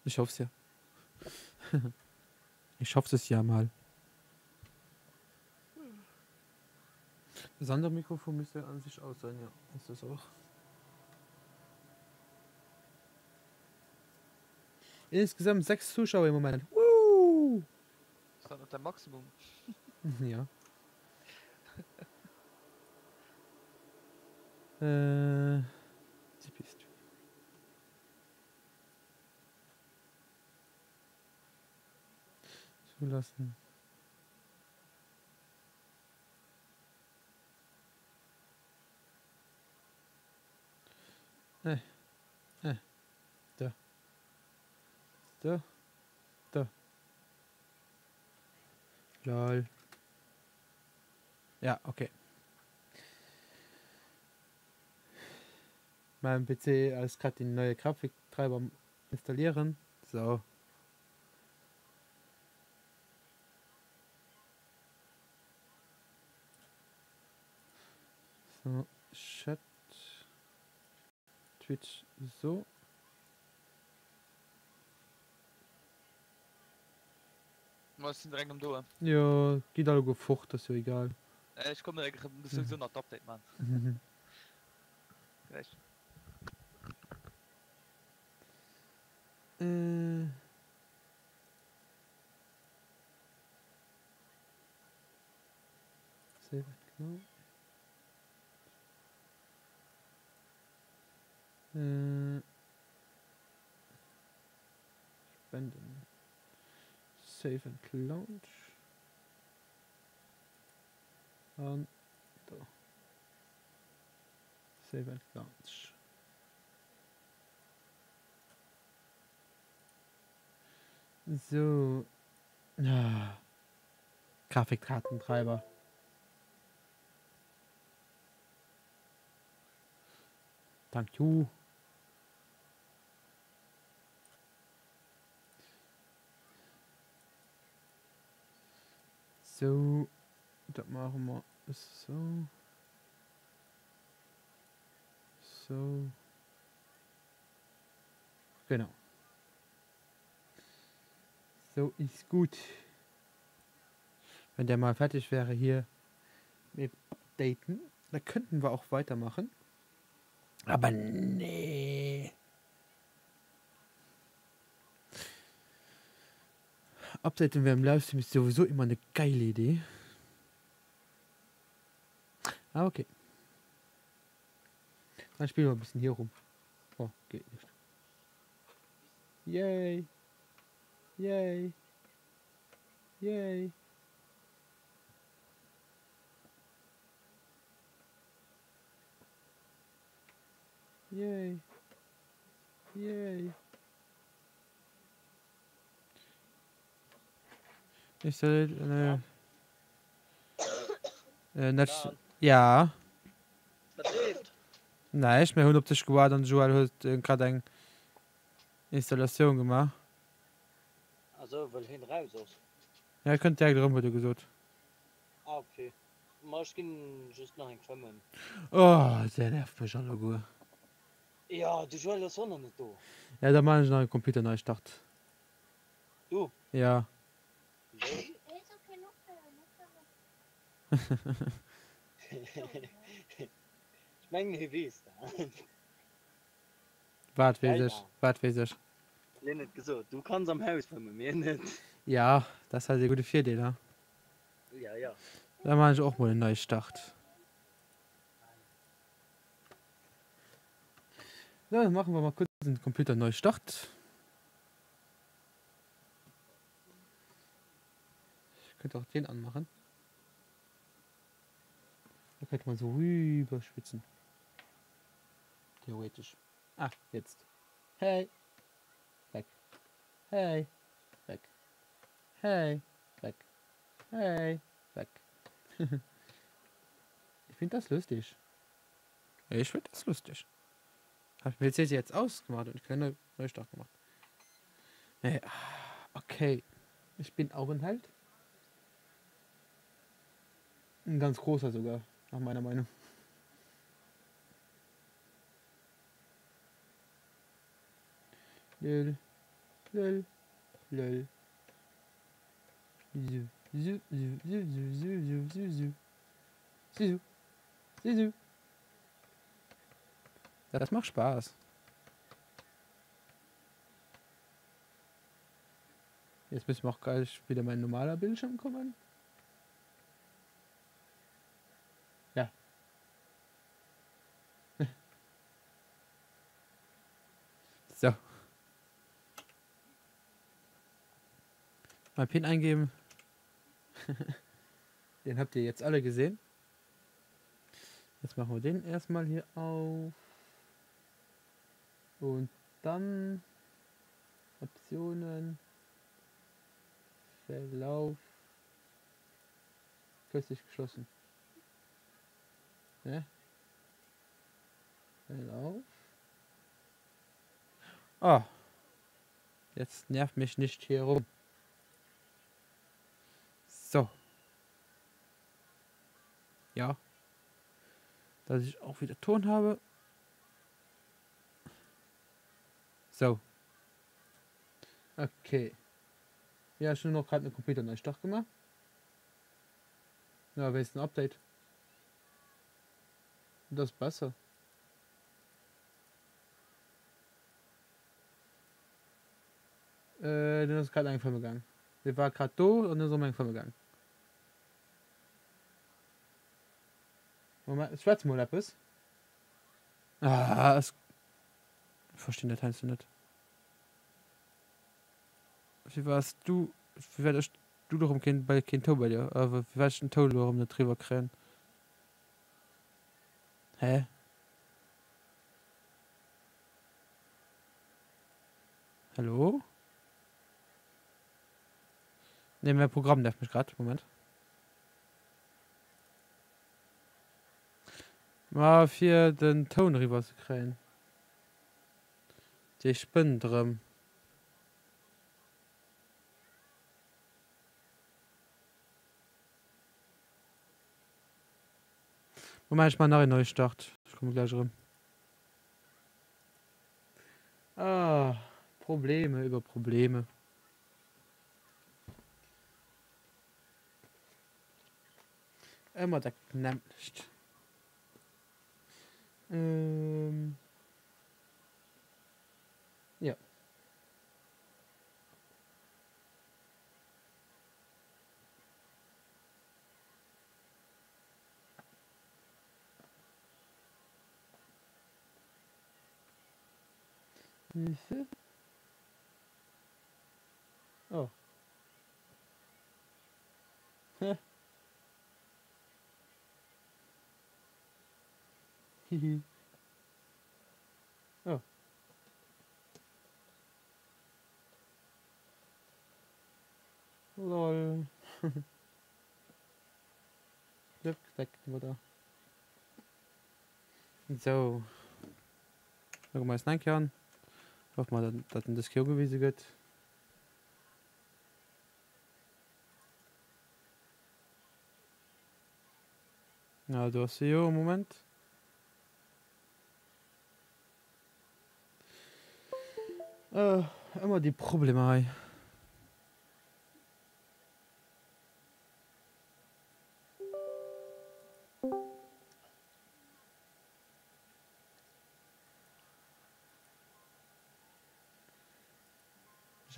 Ich hoffe es ja. ich hoffe es ja mal. Das andere Mikrofon müsste an sich aus sein, ja. Ist das auch. Insgesamt sechs Zuschauer im Moment. Woo! Ist dat net däi Maximum? Ja. Äh, Tipeeestream. Zulassen. Äh. Äh. Da. Da. Da. Lol. Ja, okay. Mein PC ass grad den neue Grafiktreiber am installieren. So. So, Chat. Twitch, so. Ma ech sinn direkt am Doe. Jo, gitt alleguer fort, ass jo egal. Ech kommen direkt erëm, muss souwisou nach d'Update man. Gläich. Äh. Save and Äh. Spenden. Save and Launch. An do. Save and Launch. So. Ah. Grafikkartentreiber. Thank you. So, dat maache mer esou. Sou. Genau. So ist gut. Wenn der mal fertig wäre hier mit Daten, da könnten wir auch weitermachen. Aber nee. Updaten wir im Livestream ist sowieso immer eine geile Idee. Ah, okay. Dann spielen wir ein bisschen hier rum. Oh, geht nicht. Yay. Yay. Yay. Yay. Yay. Ich soll äh, äh, net, ja. Wat leeft? Näischt, mir hunn op dech gewaart an de Joël huet grad eng Installatioun gemaach. Ah sou, wëll heen raus ass? Ja, e kënnt direkt erëm, huet e gesot. Ah ok, ma ech ginn just nach eng fëmmen. Oh, der nervt mech alleguer. Jo, de Joël ass och nach net do. Ja, da maan ech nach e Computerneistart. Du? Ja. Wéi? Ech mengen hie weess dat. Wat weess ech? Wat weess ech? Hien huet gesot, du kanns am Haus fëmmen, mir net. Ja, dat ass halt e gudde Virdeel, ha? Ja, ja. Da maan ech och mol en Neistart. So, dann machen wir mal kurz den Computer neu start. Ich könnte auch den anmachen. Da könnte man so rüber schwitzen. Theoretisch. Ah, jetzt. Hey. Weg. Hey. Weg. Hey. Weg. Hey. Weg. ich finde das lustig. Ich finde das lustig. Hab ich mir jetzt jetzt ausgemacht und keine Neustart gemacht. Nee, okay. Ich bin auch ein Held. Ein ganz großer sogar, nach meiner Meinung. Lül, lül, lül. Zu, zu, zu, zu, zu, zu, zu, zu. Zu, zu, zu. Das macht Spaß. Jetzt müssen wir auch gleich wieder mein normaler Bildschirm kommen. Ja. So. Mal PIN eingeben. Den habt ihr jetzt alle gesehen. Jetzt machen wir den erstmal hier auf. Und dann Optionen. Verlauf. Kürzlich geschlossen. Ne? Verlauf. Ah. Jetzt nervt mich nicht hier rum. So. Ja. Dass ich auch wieder Ton habe. So. Okay. Ja, schon noch gerade eine Computer Neustart gemacht. Ja, wer ist ein Update? Das ist besser. Äh, den ass grad eng fëmme gaang. Dee war grad do an ass erëm eng fëmme gaang. Moment, schwätz mol eppes. Ah, ech verstinn dat heiansdo net. Firwat du, firwat ech du lo erëm keen, bei keen Toun bei dir, äh, firwat ech den Toun lo erëm net riwwer kréien. Hä? Hallo? Nee, mäi Programm nervt mech grad. Moment. Ma fir den Toun eriwwer ze kréien. Dee spënnt erëm. Moment, ech maachen nach een Neustart. Ech komme gläich erëm. Ah, Probleme iwwer Probleme. Ëmmer dat nämmlecht. Ähm. Jo. Oh. Hihi. Oh. Lol. Sou. Kucke mer eis nach eng Kéier an. Hoffe mer, datt en dës Kéier ugewise gëtt. Ah, do ass se jo. Moment. Ëmmer déi Problemer hei.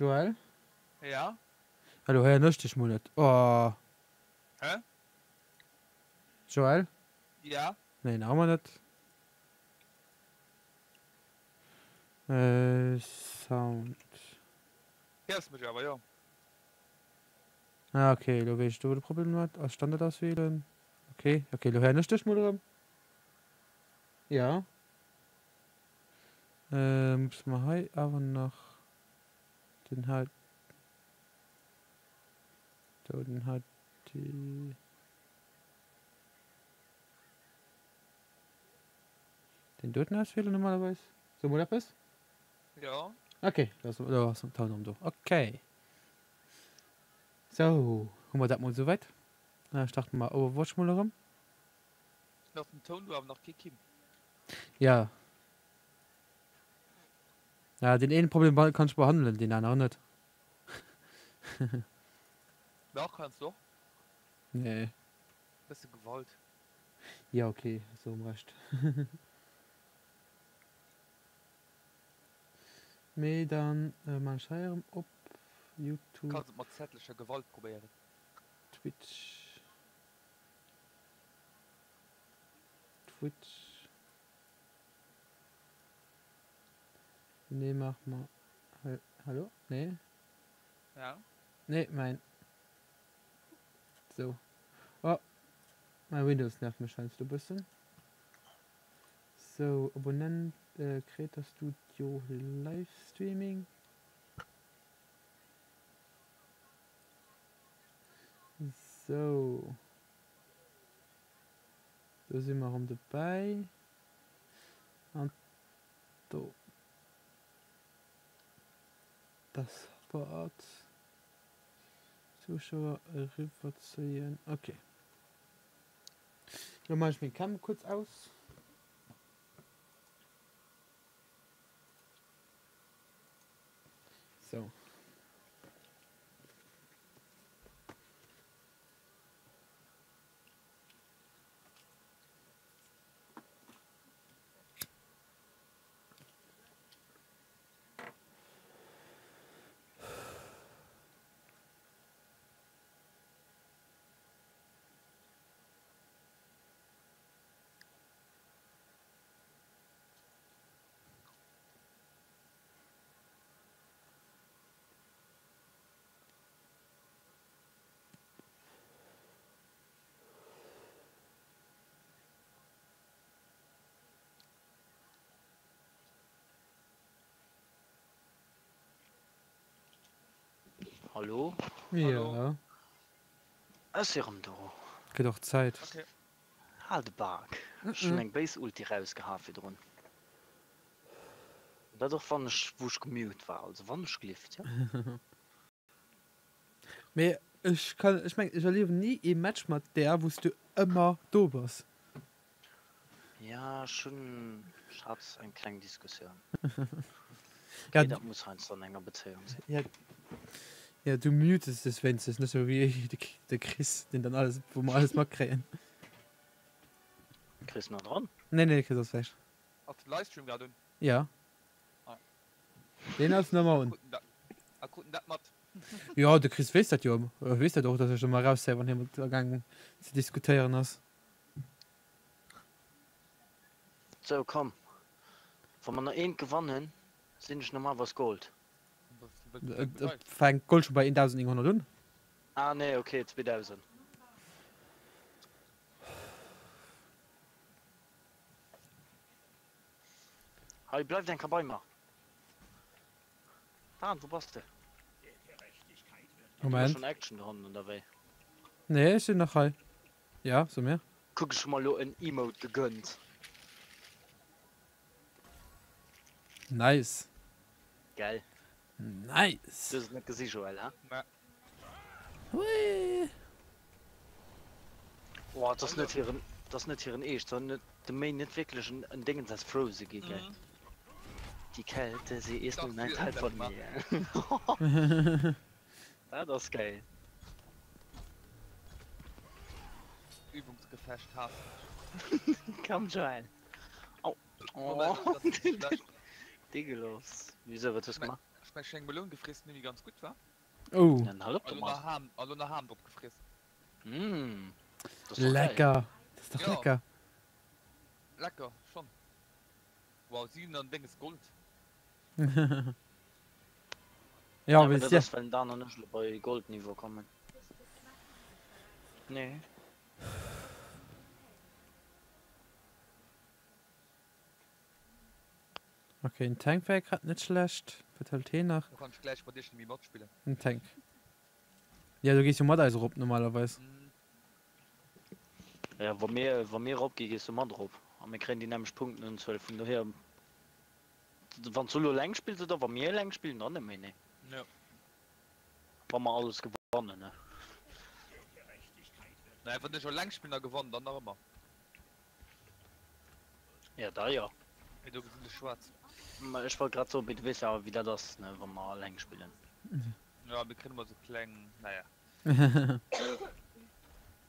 Joël? Ja? Elo héieren ech dech mol net. Oh. Hä? Joël? Ja? Nee, nach ëmmer net. Äh, Sound. Héiers mech awer, jo. Ah, okay, elo weess ech do wou de Problem war. Als Standard auswielen. Okay, okay, elo héieren ech dech mol erëm. Ja. Äh, musse mer hei awer nach den H. Do den HD. Den doten auswielen normalerweis. So mol eppes? Jo. Okay, do ass, do ass den Toun erëm do. Okay. Sou, hu mer dat mol souwäit. Da starte mer Overwatch mol erëm. Ass den Toun do awer nach kee Kim? Ja. Ja, deen een Problem kann ech behandelen, deen aneren net. Dach, kanns du och. Nee. Bësse Gewalt. Ja, okay, hues du erëm Recht. Mee dann maan ech hei erëm op Youtube. Kanns et mat zärtlecher Gewalt probéieren. Twitch. Twitch. Nee, mach mal. Hallo? Nee? Ja? Nee, mein. So. Oh. Mein Windows nervt mech heiansdo e bëssen. So, Abonnent, äh, Creator Studio Livestreaming. So. Do si mer erëm dobäi. An do. Das Wort. Zuschauer eriwwerzéien. Okay. Lo maache ech meng Cam kuerz aus. Sou. Hallo? Ja. Ech si rëm do. Gëtt och Zäit. Okay. Hal de Bak. Ech hunn eng béis Ulti rausgeha virdrun. Dat och wann ech wou ech gemute war, also wann ech gelift, jo. Mee ech kann, ech mengen ech erliewen ni ee Match mat där wou s du ëmmer do bass. Ja, ech hunn, ech hat eng kleng Diskussioun. Ja, Okay, dat muss heiansdo an enger Bezéiung sinn. ja, ja, du mutes dech wéinstens, net sou wéi de, de Chris, deen dann alles, wou mer alles matkréien. Chris nach dran? Nee, nee, de Chris ass weg. Ass de Livestream grad un? Ja. Ah. Deen ass nëmmer un. A krut en dat mat? Jo, de Chris weess dat jo. E weess dat och, datt ech ëmmer erauszéien, wann hie mat agaang ze diskutéieren ass. Sou, komm. Wa mer nach eent gewannen, sinn ech normalerweis Gold. Et fänkt Gold scho bei 1900 un. Ah nee, okay, 2000. Hei, bleift eng Kéier bei mer. Dan, wou bass de? Moment. Schon Action do hannen oder wéi? Nee, ech sinn nach hei. Ja, so mir. Kuck, ech hu mer elo en Emote gegönnt. Nice. Gell? Nice. Du hues et net gesi, Joël, he? Nee. Hui. Oh, et ass net hiren, et ass net hiren Eescht, se hunn net de Méi net wierklech en, en Déngens aus Frozen gi, gell? Die Kälte, sie ist nun ein Teil von mir. Dat ass geil. Übungsgefecht haassen ech. Komm Joël. Au. Moment, Oh. dat ass schlecht. Degelos. Wieso, wat hues du gemaach? Ech meng, ech hu eng Meloun gefriess, déi net méi ganz gutt war. Oh. Dann hal op A lo domat. nach Ham, a lo nach Ham drop gefriess. Mmh. Dat ass doch geil. Lecker. Dat ass dach Ja. lecker. Lecker, schon. Wow, 7 an Dénges Gold. Ja, Ja, wéi dat dir. ass well den Dan an ech lo bei Goldniveau kommen. Nee. Okay, en Tank wär grad net schlecht. Wat hëlt heen nach? Do kann ech gläich mat iech nemmi matspillen. En Tank. Ja, du gees jo mat eis erop normalerweis. Mhm. Ja, wa mir, wa mir erop gi gees du mat erop. A mir kréien déi nämlech Punktenunzuel. Vun dohier, wann s du elo eleng spills oder wa mir eleng spillen, dann net méi, nee. Ja. Wa mer alles gewannen, ne. Naja, wann ech eleng spillen a gewannen, dann nach ëmmer. Ja, da jo. Mee do gesinn ech schwaarz. Ma ech wollt grad soen, mee du weess jo awer wéi dat ass, ne, wa mer eleng spillen. Ja, mir kréien ëmmer sou kleng, naja.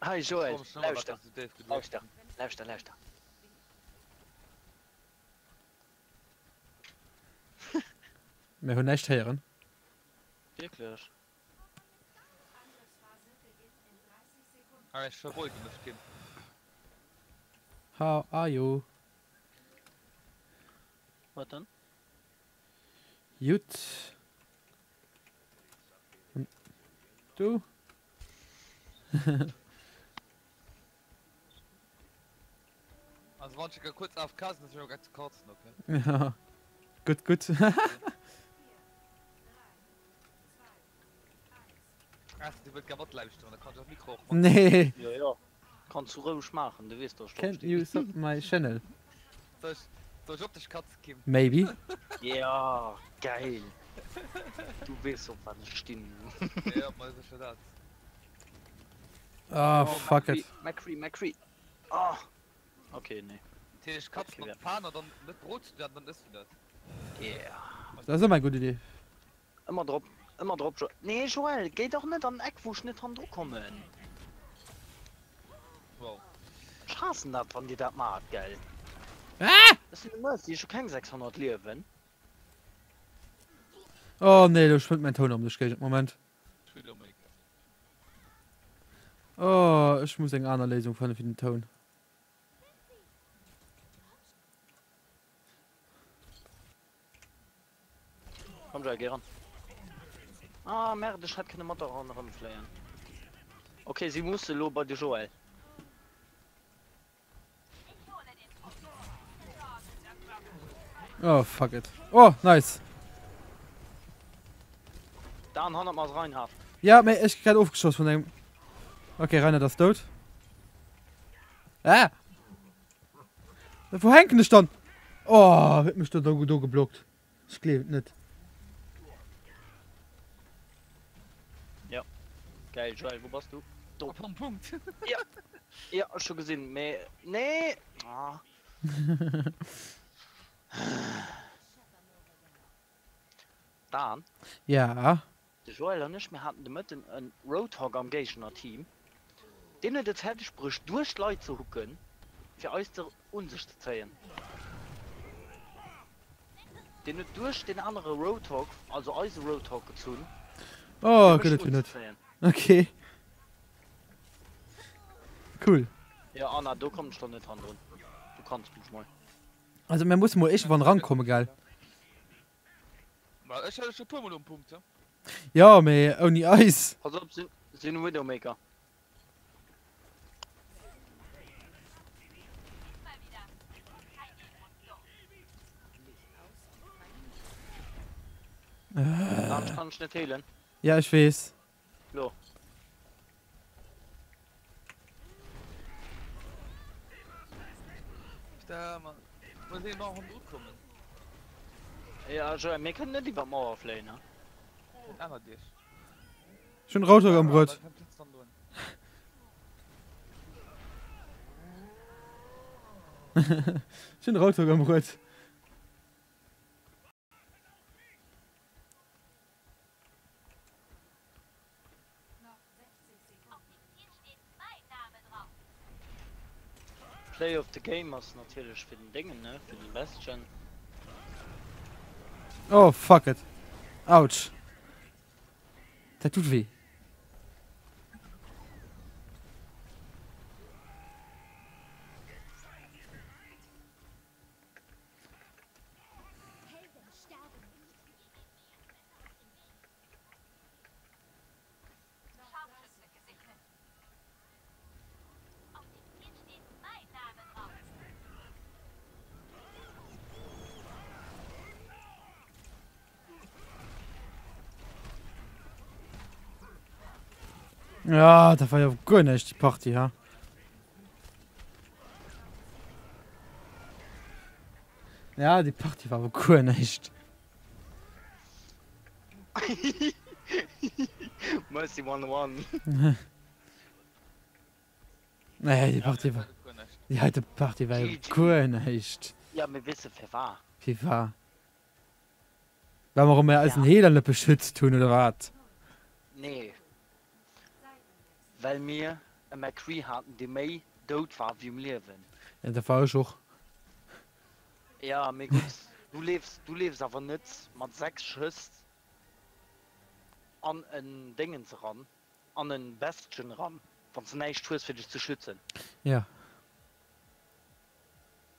Hei Joël, Ech froe mech ëmmer, wat lauschter, dat sou déif geduecht lauschter, hunn. lauschter, lauschter. Mir hunn näischt héieren. Wierklech? Ah, ech verbeulge mech, Kim. How are you? Wat dann? Jut. An du? Also wann ech kurz AFK sinn, ass mir grad zu katzen, okay? Ja. Gutt, gutt. Ach, du wëllt gär matlauschteren, da kann ech dat Mikro och mat. Nee. Jo, jo. Kanns du roueg maachen, du weess, dass ech drop Can stinn. you sub my channel? Soll ech, soll ech op dech katzen, Kim? Maybe. Ja, geil. Du weess op wat ech stinn. Ja, ma sécher dat. Ah, Oh, fuck McCree, it. McCree, McCree. Ah! Okay, nee. Dat heescht, Katzen op d'Pan a dann net Brot zu dann ëss du dat. Yeah. Dat ass ëmmer eng gutt Idee. Ëmmer drop, ëmmer drop Joël. Nee Joël, géi dach net an den Eck wou ech net hannendru kommen. Wow. Ech haassen dat wann dir dat maacht, gell. Ah! Ech sinn de Mercy, ech hu keng 600 Liewen. Oh nee, lo spënnt mäin Toun erëm duerch d'Géigend. Moment. Oh, ech muss eng aner Léisung fanne fir den Toun. Komm Joel, géi ran. Ah merde, ech hätt kënne mat der ran erëmfléien. Ok, si musse lo bei de Joel. Oh fuck it. Oh, nice. Dan, hannert mer ass Reinhardt. Ja, mee ech gi grad ofgeschoss vun engem. Ok, Reinhardt ass dout. Ah! Wou hänken ech dann? Oh, huet mech do do geblockt. Ech gleewen et net. Ja. Geil, Joël, wou bass du? Do. Op am Punkt. Ja. Ja, ech hu gesinn, mee nee. Ah. Dan? Ja. De Joël an ech, mir haten de Mëtten en Roadhog am Géigner-Team. Deen huet et fäerdeg bruecht duerch d'Leit ze hooken, fir eis ze un sech ze zéien. Deen huet duerch deen anere Roadhog, also eise Roadhog gezunn, Oh, fir gëtt mech et jo net. unzezéien. Okay. Cool. Jo Anna, do kommen ech der net hannendrun. Du kanns mech mol. Also mir musse mol iergendwann rankommen, gell? Ma ech hat scho puer mol um Punkt, he? Jo, mee ouni eis. Pass op, si sinn Widowmaker. Dan ech kann dech net healen. Ja, ech weess. Lo. Da, man. Muss een nach hannendru kommen. Ja, Joël, mir kënnen net iwwer d'Mauer fléien, he? Den ännert iech. Ech hunn Roadhog am Brot. Ech hunn Roadhog am Brot. Play of the Game ass natierlech fir den Déngen, ne? Fir den Bastion. Oh fuck it. Autsch. Dat tut wéi. Ja, dat war jo guer näischt déi Partie, ha. Ja, déi Partie war awer guer näischt. Mercy 101. Nee, déi Partie war. Déi heite Partie war jo guer näischt. Ja, mir wisse firwar. Firwar? Well mer erëm eisen Heeler net beschützt hunn, oder wat? Nee. Well mir e McCree haten, dee méi dout war wéi um Liewen. Ja, dat war ech och. Ja, mee gutt, du leefs, du leefs awer net mat 6 Schëss an en Déngens eran, an en Bastion eran, wann s de näischt hues fir dech ze schützen. Ja.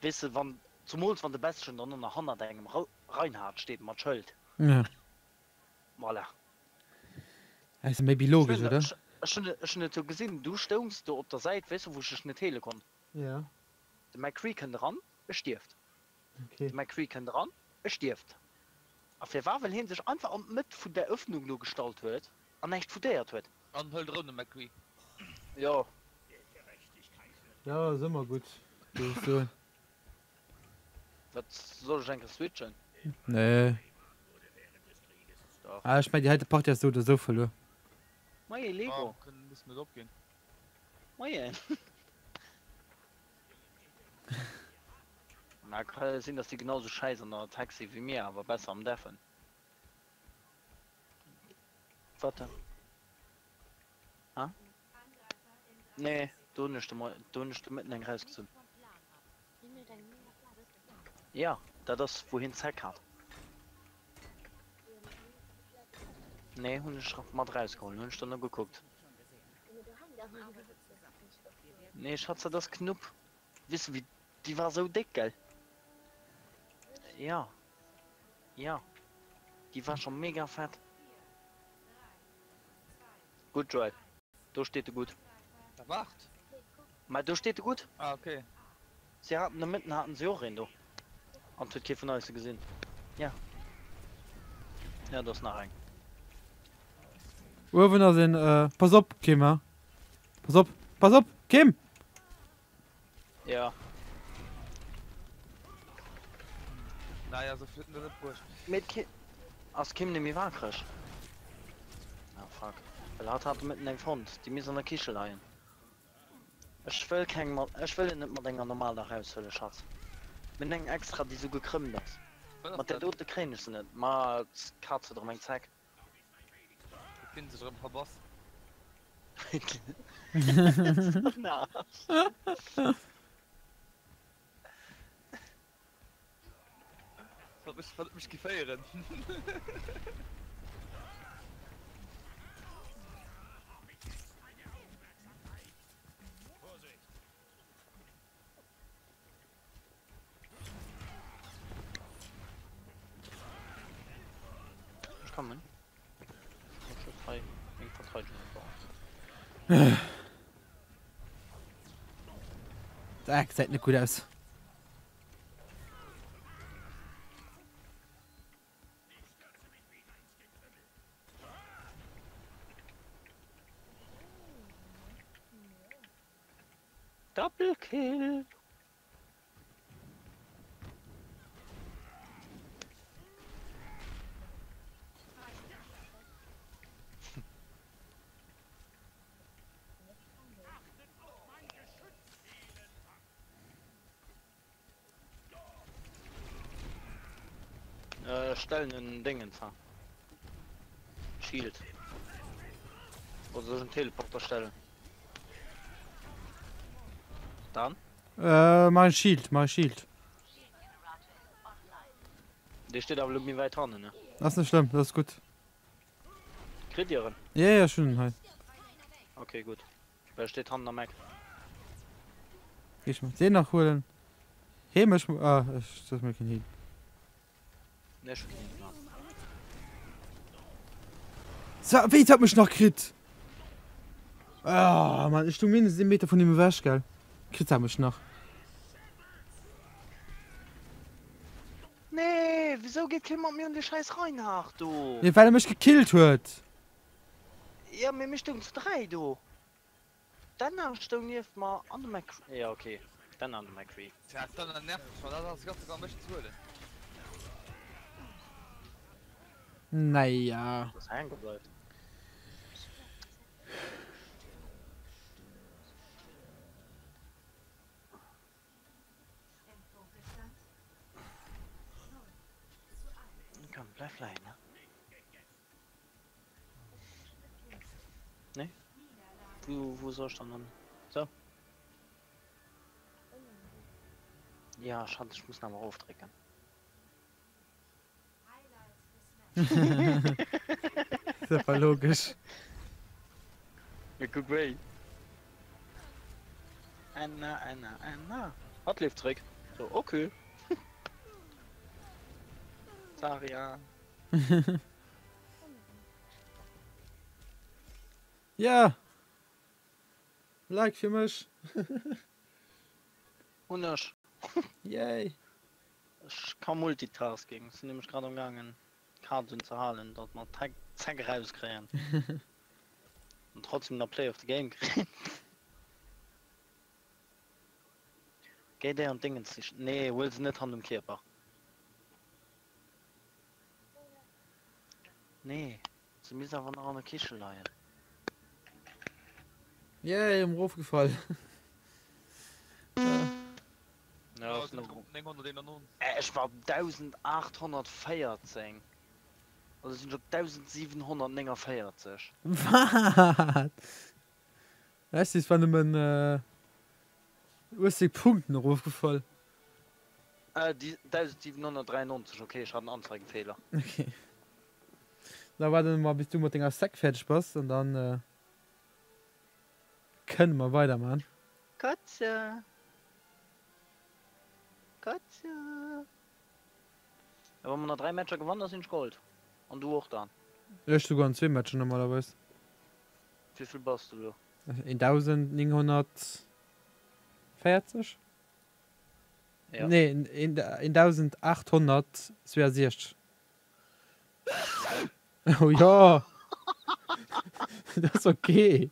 Weess de, wann, zumools wann de Bastion dann och nach hannert engem Reinhardt steet mat Schëld. Ja. Voilà. Ass méi wéi logesch, oder? Ech hunn, ech hunn et jo gesinn, du stoungs do op der Säit, weess de, wou ech dech net heele konnt. Ja. De McCree kënnt eran, e stierft. Okay. De McCree kënnt eran, e stierft. A firwat? Well hien sech einfach an d'Mëtt vun der Öffnung do gestallt huet an näischt fudéiert huet. An hëlt erëm de McCree. Jo. Jo, ass ëmmer gutt, géif ech soen. Wat, soll ech eng Kéier switchen? Nee. Dach. Ah, ech mengen, déi heite Partie ass esou oder esou verluer. Moie Lego. Ah, kënnen, mussen net opginn. Moien. Na, ka jo sinn, dass déi genau sou schäiss an der Attack si wéi mir, awer besser am Deffen. Wat denn? Ha? Nee, do hunn ech de Moien, do hunn ech de Mëtten eng rausgezunn. Ja, dat ass wou hien d'Zeck hat. Nee, hunn ech mat rausgeholl, hunn ech dann nogekuckt. Nee Schatz, dat ass knupp. Weess de wéi, déi war sou déck, gell? Ja, ja, déi war scho mega fett. Gutt Joël, do steet de gutt. Da waart. Mä do steet de gutt. Ah ok. Si haten de Mëtten haten si och een do. An et huet kee vun eis se gesinn. Ja. Ja, do ass nach eng. Uewen ass een, pass op Kim ha. Pass op, pass op Kim! Ja. Naja, sou vill huet en der net bruecht. Mee d'Kim, ass d'Kim nemmi waakreg? Ah fuck, well hatt hat de Mëtten eng fonnt, déi misst an der Kiche leien. Ech wëll keng mat, ech wëll en net mat enger normaler eraushuelen, Schatz. Mir hunn eng extra, déi sou gekrëmmt ass. Wat ass Mat där dat? dote kréien ech se net, ma d'Kaz huet erëm eng Zeck. Et ginn sech erëm verbass. Wat mech, wat mech kifféieren. Ech kommen. Ech muss hei meng Verteidigung opbauen. Dat gesäit net gutt aus. Double Kill! Äh, stellen en Dingens ha. Shield. Oder soll ech en Teleporter stellen? Dann? Äh, mach en Shield, mach en Shield. Dee steet awer elo méi wäit hannen, ne? Ass net schlëmm, dat ass gutt. Kritt Dir en? Ja, ja, ech hunn en hei. Okay, gutt. Well e steet hannen am Eck. Géi ech mer deen nach huelen. Heem, ech, ah, ech, dat ass mir keen Heal. Nee, ech hu keen Heal gemaach. Sa, wéi et hat mech nach kritt? Ah, Mann, ech stung mindestens ee Meter vun him ewech, gell? Kritt hat mech nach. Nee, wisou geet kee mat mir un de scheiß Reinhard do? Nee, well e mech gekillt huet. Ja, mee mir stoungen zu 3 do. D'Anna stoung nieft mer an de McCree. Ja, okay, d'Anna an de McCree. Tja, d'Anna nervt mech, ma dat ass ganz sogar mech ze huelen. Naja. Ass hänke bleift. Komm, bleif leien, ne? Nee? Wou, wou soll ech dann dann? So. Ja, schade, ech muss nach mal erofdrécken. Dat war logesch. Ja, kuck wéi. Anna, Anna, Anna. Hatt leeft zréck. So, okay. Zarya. Ja! Like fir mech! Hunn ech. Yay! Ech ka Multitasking, sinn nämlech grad am gaangen d'Kaarten ze halen, datt mer d'Zeck erauskréien an trotzdem nach Play of the Game kréien. Géi déi an d'Dingens sichen. Nee, huel se net hannert dem Kierper. Nee, se misst awer nach an der Kiche leien. Yay, erëm erofgefall. Ja, ass nach 991. Äh, ech war op 1814. Also sinn ech op 1749. Wat? Ech si zwar nëmmen 80 Punkten erofgefall. Äh, 1793, okay, ech hat en Anzeigenfehler. Okay. Da waarde mer bis du mat denger Sek fäerdeg bass an dann kënne mer weiderman. Katze! Katze! Ja, wa mer nach 3 Matcher gewannen, da sinn ech Gold. An du och dann. Ech souguer an zwee Matcher normalerweis. Wéivill bass du lo? 1940? Ja. Nee, 1862. Oh jo! Dat ass okay.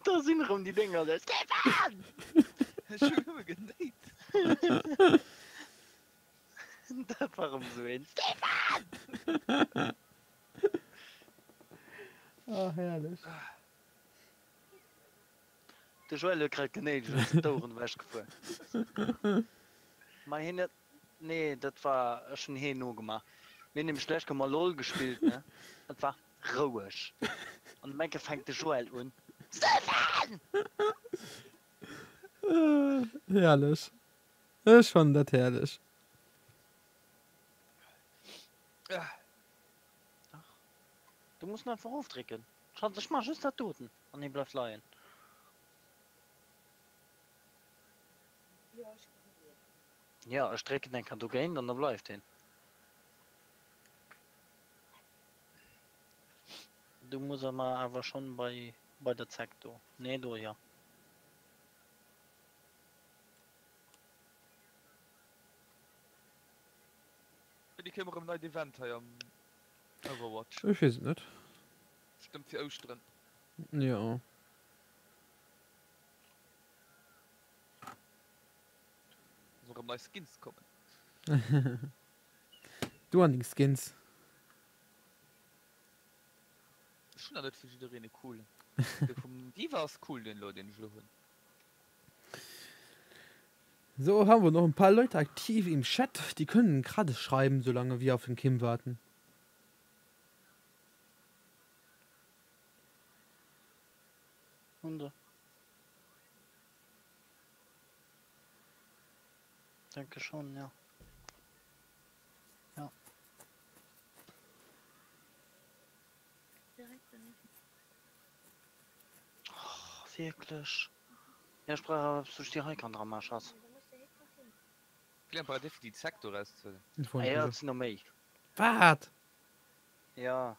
Do sinn erëm déi Dénger, de Stéphane! Ech hunn nëmme genéit. Dat war erëm esou een Stéphane! Oh, herrlech. De Joël huet grad genéit, ech ass d'Oueren ewech gefuer. Ma hien huet, nee dat war, ech hunn hien nogemaach. Mir hunn nämlech d'lescht Kéier mol LOL gespillt, ne, et war roueg. An op eng Kéier fänkt de Joël un, Stéphane! Herrlech. Ech fannen dat herrlech. Dach, du muss en einfach ofdrécken. Schatz, ech maache just dat doten an hie bleift leien. Jo, ech drécken eng Kéier dogéint an da bleift hien. Du muss awer awer schonn bei bei der Zeck do. Nee, do, jo. Wéini kéim erëm neit Event hei am Overwatch? Ech weess et net. Bestëmmt fir Ouschteren. Jo. Sollen erëm nei Skins kommen. Du an deng Skins. Ech hunn der net fir jiddereen e coolen. Dee vum Diva ass cool, deen elo, deen ech elo hunn. So haben wir noch ein paar Leute aktiv im Chat, die können gerade schreiben, solange wir auf den Kim warten. Hunde. Denke schon, ja. Ja. Oh, wierklech? Ja, ech brauch awer eppes, wou ech déi hei kann dra maachen, Schatz. Wéi laang braucht Dir fir déi Zeck do erauszehuelen? Ah ja, et sinn der méi. Wat? Ja,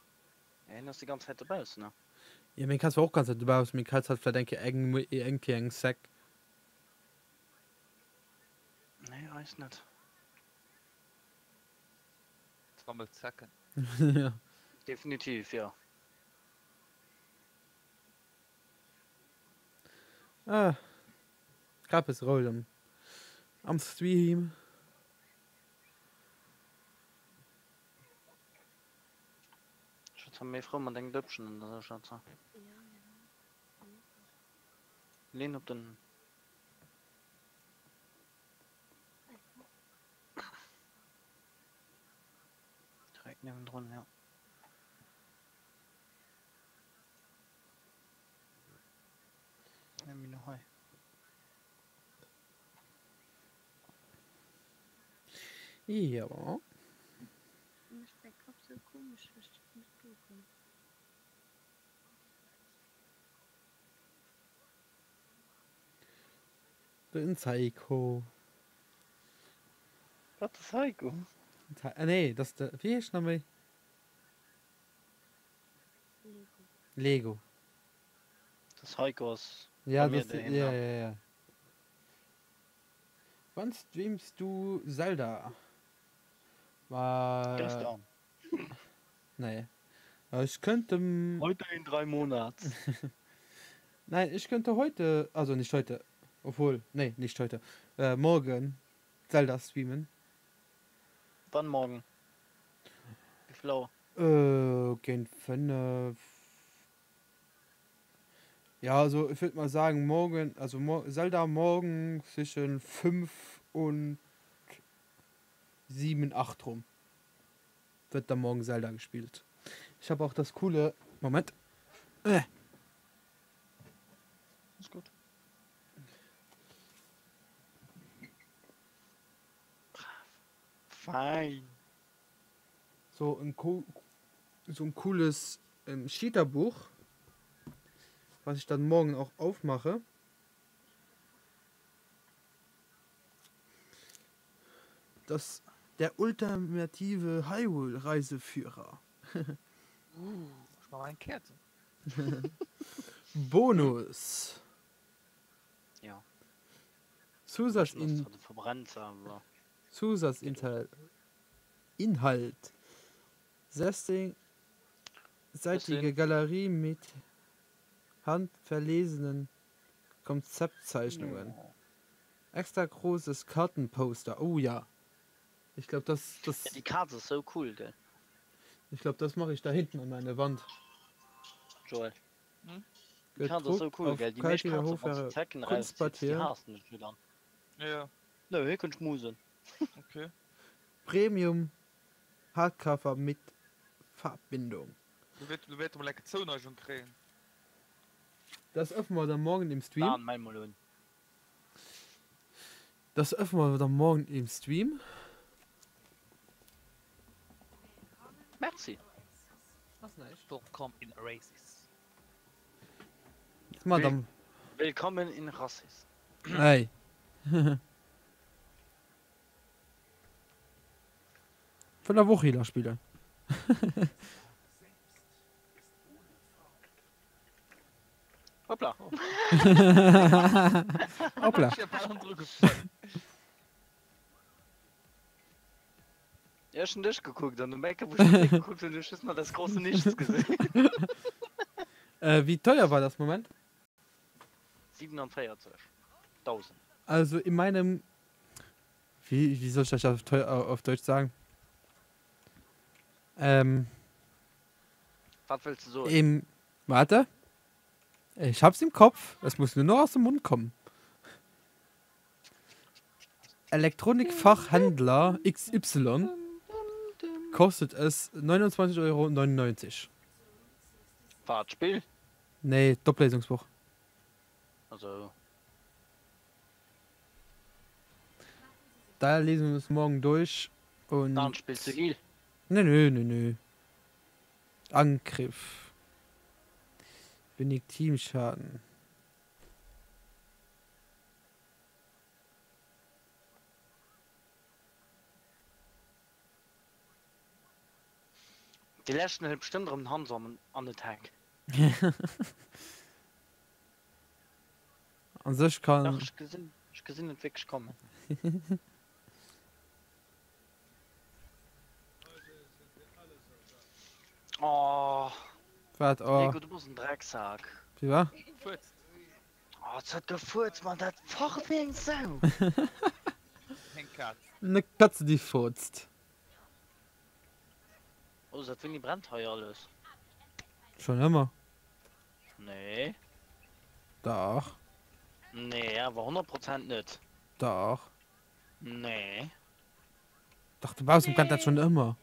hien ass déi ganz Zäit dobaussen, ne? Ja, meng Katz war och ganz Zäit dobaussen. Meng Katz hat vläit eng Kéier eng, eng Kéier eng Zeck. Nee, eis net. Sammelt Zecken. Ja. Definitiv, jo. Ah, grad bësse roueg am, am Stream. Ech war méi frou mat engem Dëppchen an der Schatz. Leen op den. Direkt niewendrun, ja. Jo. Den Psycho. Wat de Psycho? Ah nee, dat ass de, wéi heescht en nach méi? Lego. De Psycho ass Ja, bei mir das, doheem, ja, ne? ja, ja. Wann streamst du Zelda? Ma, Gestern. nee. Ech könnte. Heute in drei Monat. Nein, ich könnte heute, also nicht heute, obwohl, nee, nicht heute, äh, morgen Zelda streamen. Wann morgen? Wéi vill Auer? Äh, géint 5. Ja, also ich würde mal sagen, morgen, also mor Zelda morgen zwischen 5 und 7, 8 rum. Wird da morgen Zelda gespielt. Ich habe auch das coole. Moment. Äh. Ist gut. Brav. Fein. So en so en cooles ähm, Cheaterbuch, was ich dann morgen auch aufmache. Das der ultimative Hyrule-Reiseführer. Uh, ech maache eng Käerz un. Bonus. Ja. Zusatz in verbrennt awer. Zusatzinhalt. Inhalt. 16. Seitige Galerie mit handverlesenen Konzeptzeichnungen. Extra großes Kartenposter. Oh ja. Ich glaube, das, das. Ja, die Karte ist so cool, gell? Ich glaube, das mache ich da hinten an meine Wand. Joel. Hm? Die Karte ist so cool, gell? Die meescht Karte, wann du Zecken rausziehst, die hast du nicht wieder. Ja. Nö, hier könnt schmusen. Okay. Premium Hardcover mit Farbbindung. Du wäert, du wäert mol eng Zouneigung kréien. Das öffnen wir dann morgen im Stream. Dann mell mol un. Das öffnen wir dann morgen im Stream. Merci. Ass näischt. Willkommen in Races. Das machen wir dann. Willkommen in Races. Hey. Wëll awer och Healer spillen. Hoppla. Hoppla. Ja, ech hunn dech gekuckt an um Ecke wou ech dech gekuckt hunn, hunn ech just nach das große Nichts gesinn. Äh, wéi teuer war das? Moment. 47.000. Also in meinem Wie, wie soll ich das auf, auf Deutsch sagen? Ähm. Was willst du so? Im, warte. Ich hab's im Kopf. Es muss nur noch aus dem Mund kommen. Elektronikfachhändler XY kostet es 29,99 Euro. War d'Spill? Nee, d'Opléisungsbuch. Also. Da lesen wir uns morgen durch und. Dann spillst du Heal. Nö, nö, nö, nö. Angriff. Wenig Teamschaden. Dee leschten hëlt bestëmmt erëm den Hanzo an den Tank. An sech kann. Dach, ech gesinn, ech gesinn et wierklech kommen. Oh. Wat oh. Nico, du bass en Drecksak. Wie war? Fuerzt. Oh, et huet gefuerzt, Mann, dat facht wéi eng Sau. Eng Kaz. Eine Katze, die furzt. Oh, seit wéini brennt hei alles? Schon ëmmer. Nee. Dach. Nee, awer 100 Prozent net. Dach. Nee. Dach, dobaussen brennt dat schon ëmmer.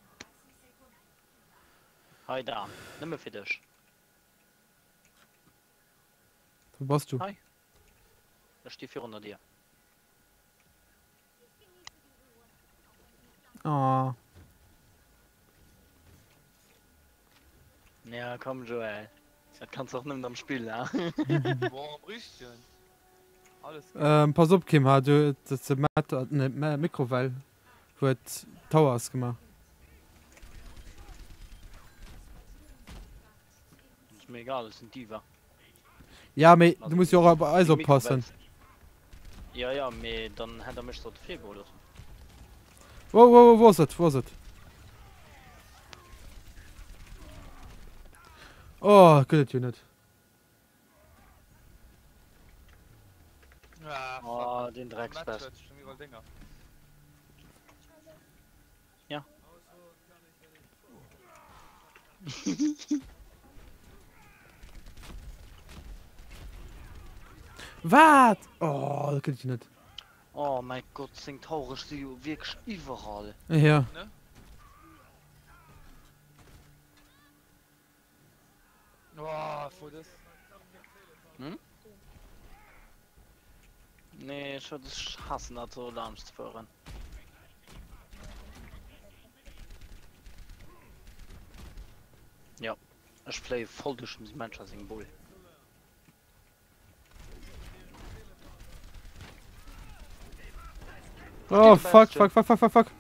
Hei Dan, nëmme fir dech. Wou bass du? Hei. Ech sti virun der Dier. Oh. Ja, komm Joel. Dat kanns och nëmmen am Spill, ha? Boah, am Richtegen. Alles gut. Ähm, pass op Kim, ha, du, dat de Matt, ne, Mikrowell huet Towers gemaach. Ist mir egal, ech sinn d'Diva. Ja, mee du muss jo och op eis oppassen. Ja, ja, mee dann hätt der mech sollte virgoe loossen. Wow, wow, wow, wou ass et? Wou ass et? Oh, gëtt et jo net. Ah, fuck. Oh, den Dreckspest. Ja. Wat? Oh, dat gëtt et jo net. Oh mäi Gott, seng Tauere sti jo wierklech iwwerall. Ja. Ne? Oh, voll das. Hm? Nee, ech ech hassen dat sou laanscht ze fueren. Ja, ech fléie voll duerch dem Smencher seng Bull. Oh, fuck, fuck, fuck, fuck, fuck, fuck.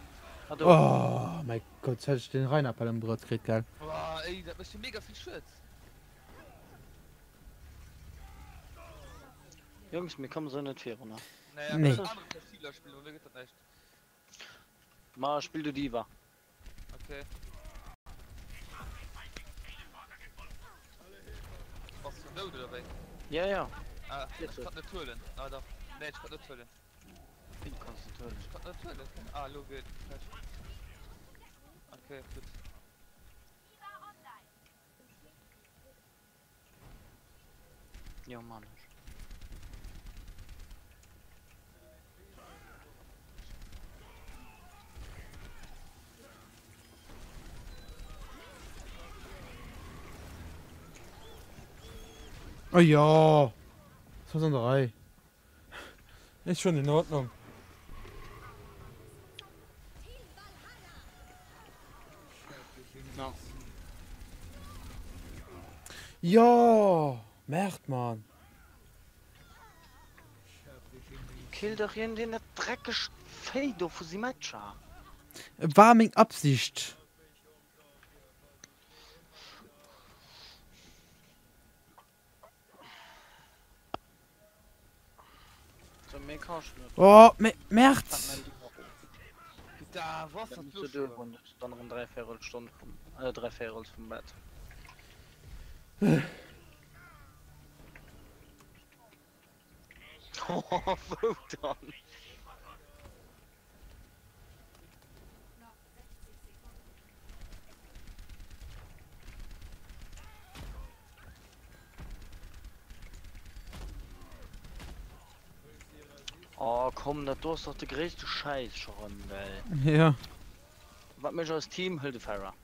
Ah, do. Oh mein Gott, jetzt hätte ich den Rainer bei dem Brot gekriegt, gell? Boah, ey, dat mécht jo mega vill Schued. Jungs, mir kommen sou net virun, ne? Naja, Nee. nee. Andere Spieler spielen, oder gëtt dat näischt? Ma spill du Diva. Okay. Load oder wéi? Ja, ja. Ah, ech kann net huelen. Ah dach. Nee, ech kann net huelen. Wéi du kanns net huelen? Ech kann net huelen. Ah, lo geet vläicht. Okay, gutt. Jo, man ech. Oh jo, das war an der Rei. Ist schon in Ordnung. No. Jo, Merde, Mann. Kill dach hien deen dat dreckegt Véi do vu Symmetra. War meng Absicht. So, méi kann ech net. Oh, me Merd! Da, was Dann hat zu du du und dann rem dreiviertel Stonn vum äh, dreiviertel vum Bett. Wou dann? Oh komm, dat do ass dach de gréisste Schäiss scho rëm, well. Ja. Wat mécht eist Team? Hëlt e Pharah.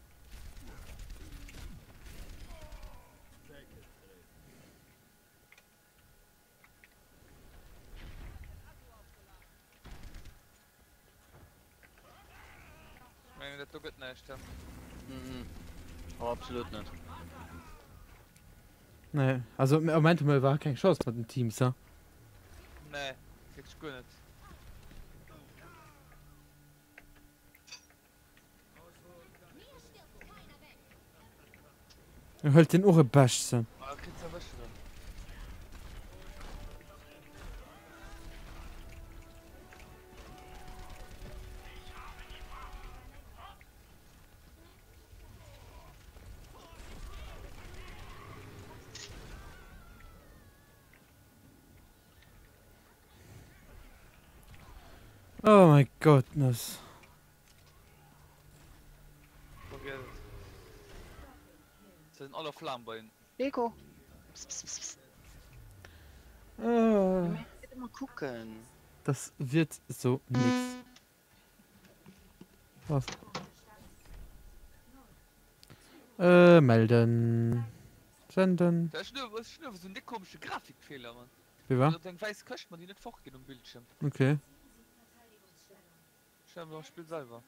Ech mengen dat do gëtt näischt he. Mhm. Oh, absolut net. Nee, also am Moment hu mer iwwerhaapt keng Chance mat den Teams, he? Nee, wierklech guer net. Hëlt deen och e Beschtsen. Oh my goodness. Forget it. Se sinn all a Flam bei. Nico! Psst, psst, psst, psst. Ah. Mal kucken. Das wird so nix. Was? Äh, melden. Senden. Ech hunn awer esou en déck komesche Grafikfeeler, Mann. Wéi war? Eng wäiss Këscht, ma déi net fortgeet um Bildschirm. Okay. Ech am Spill selwer.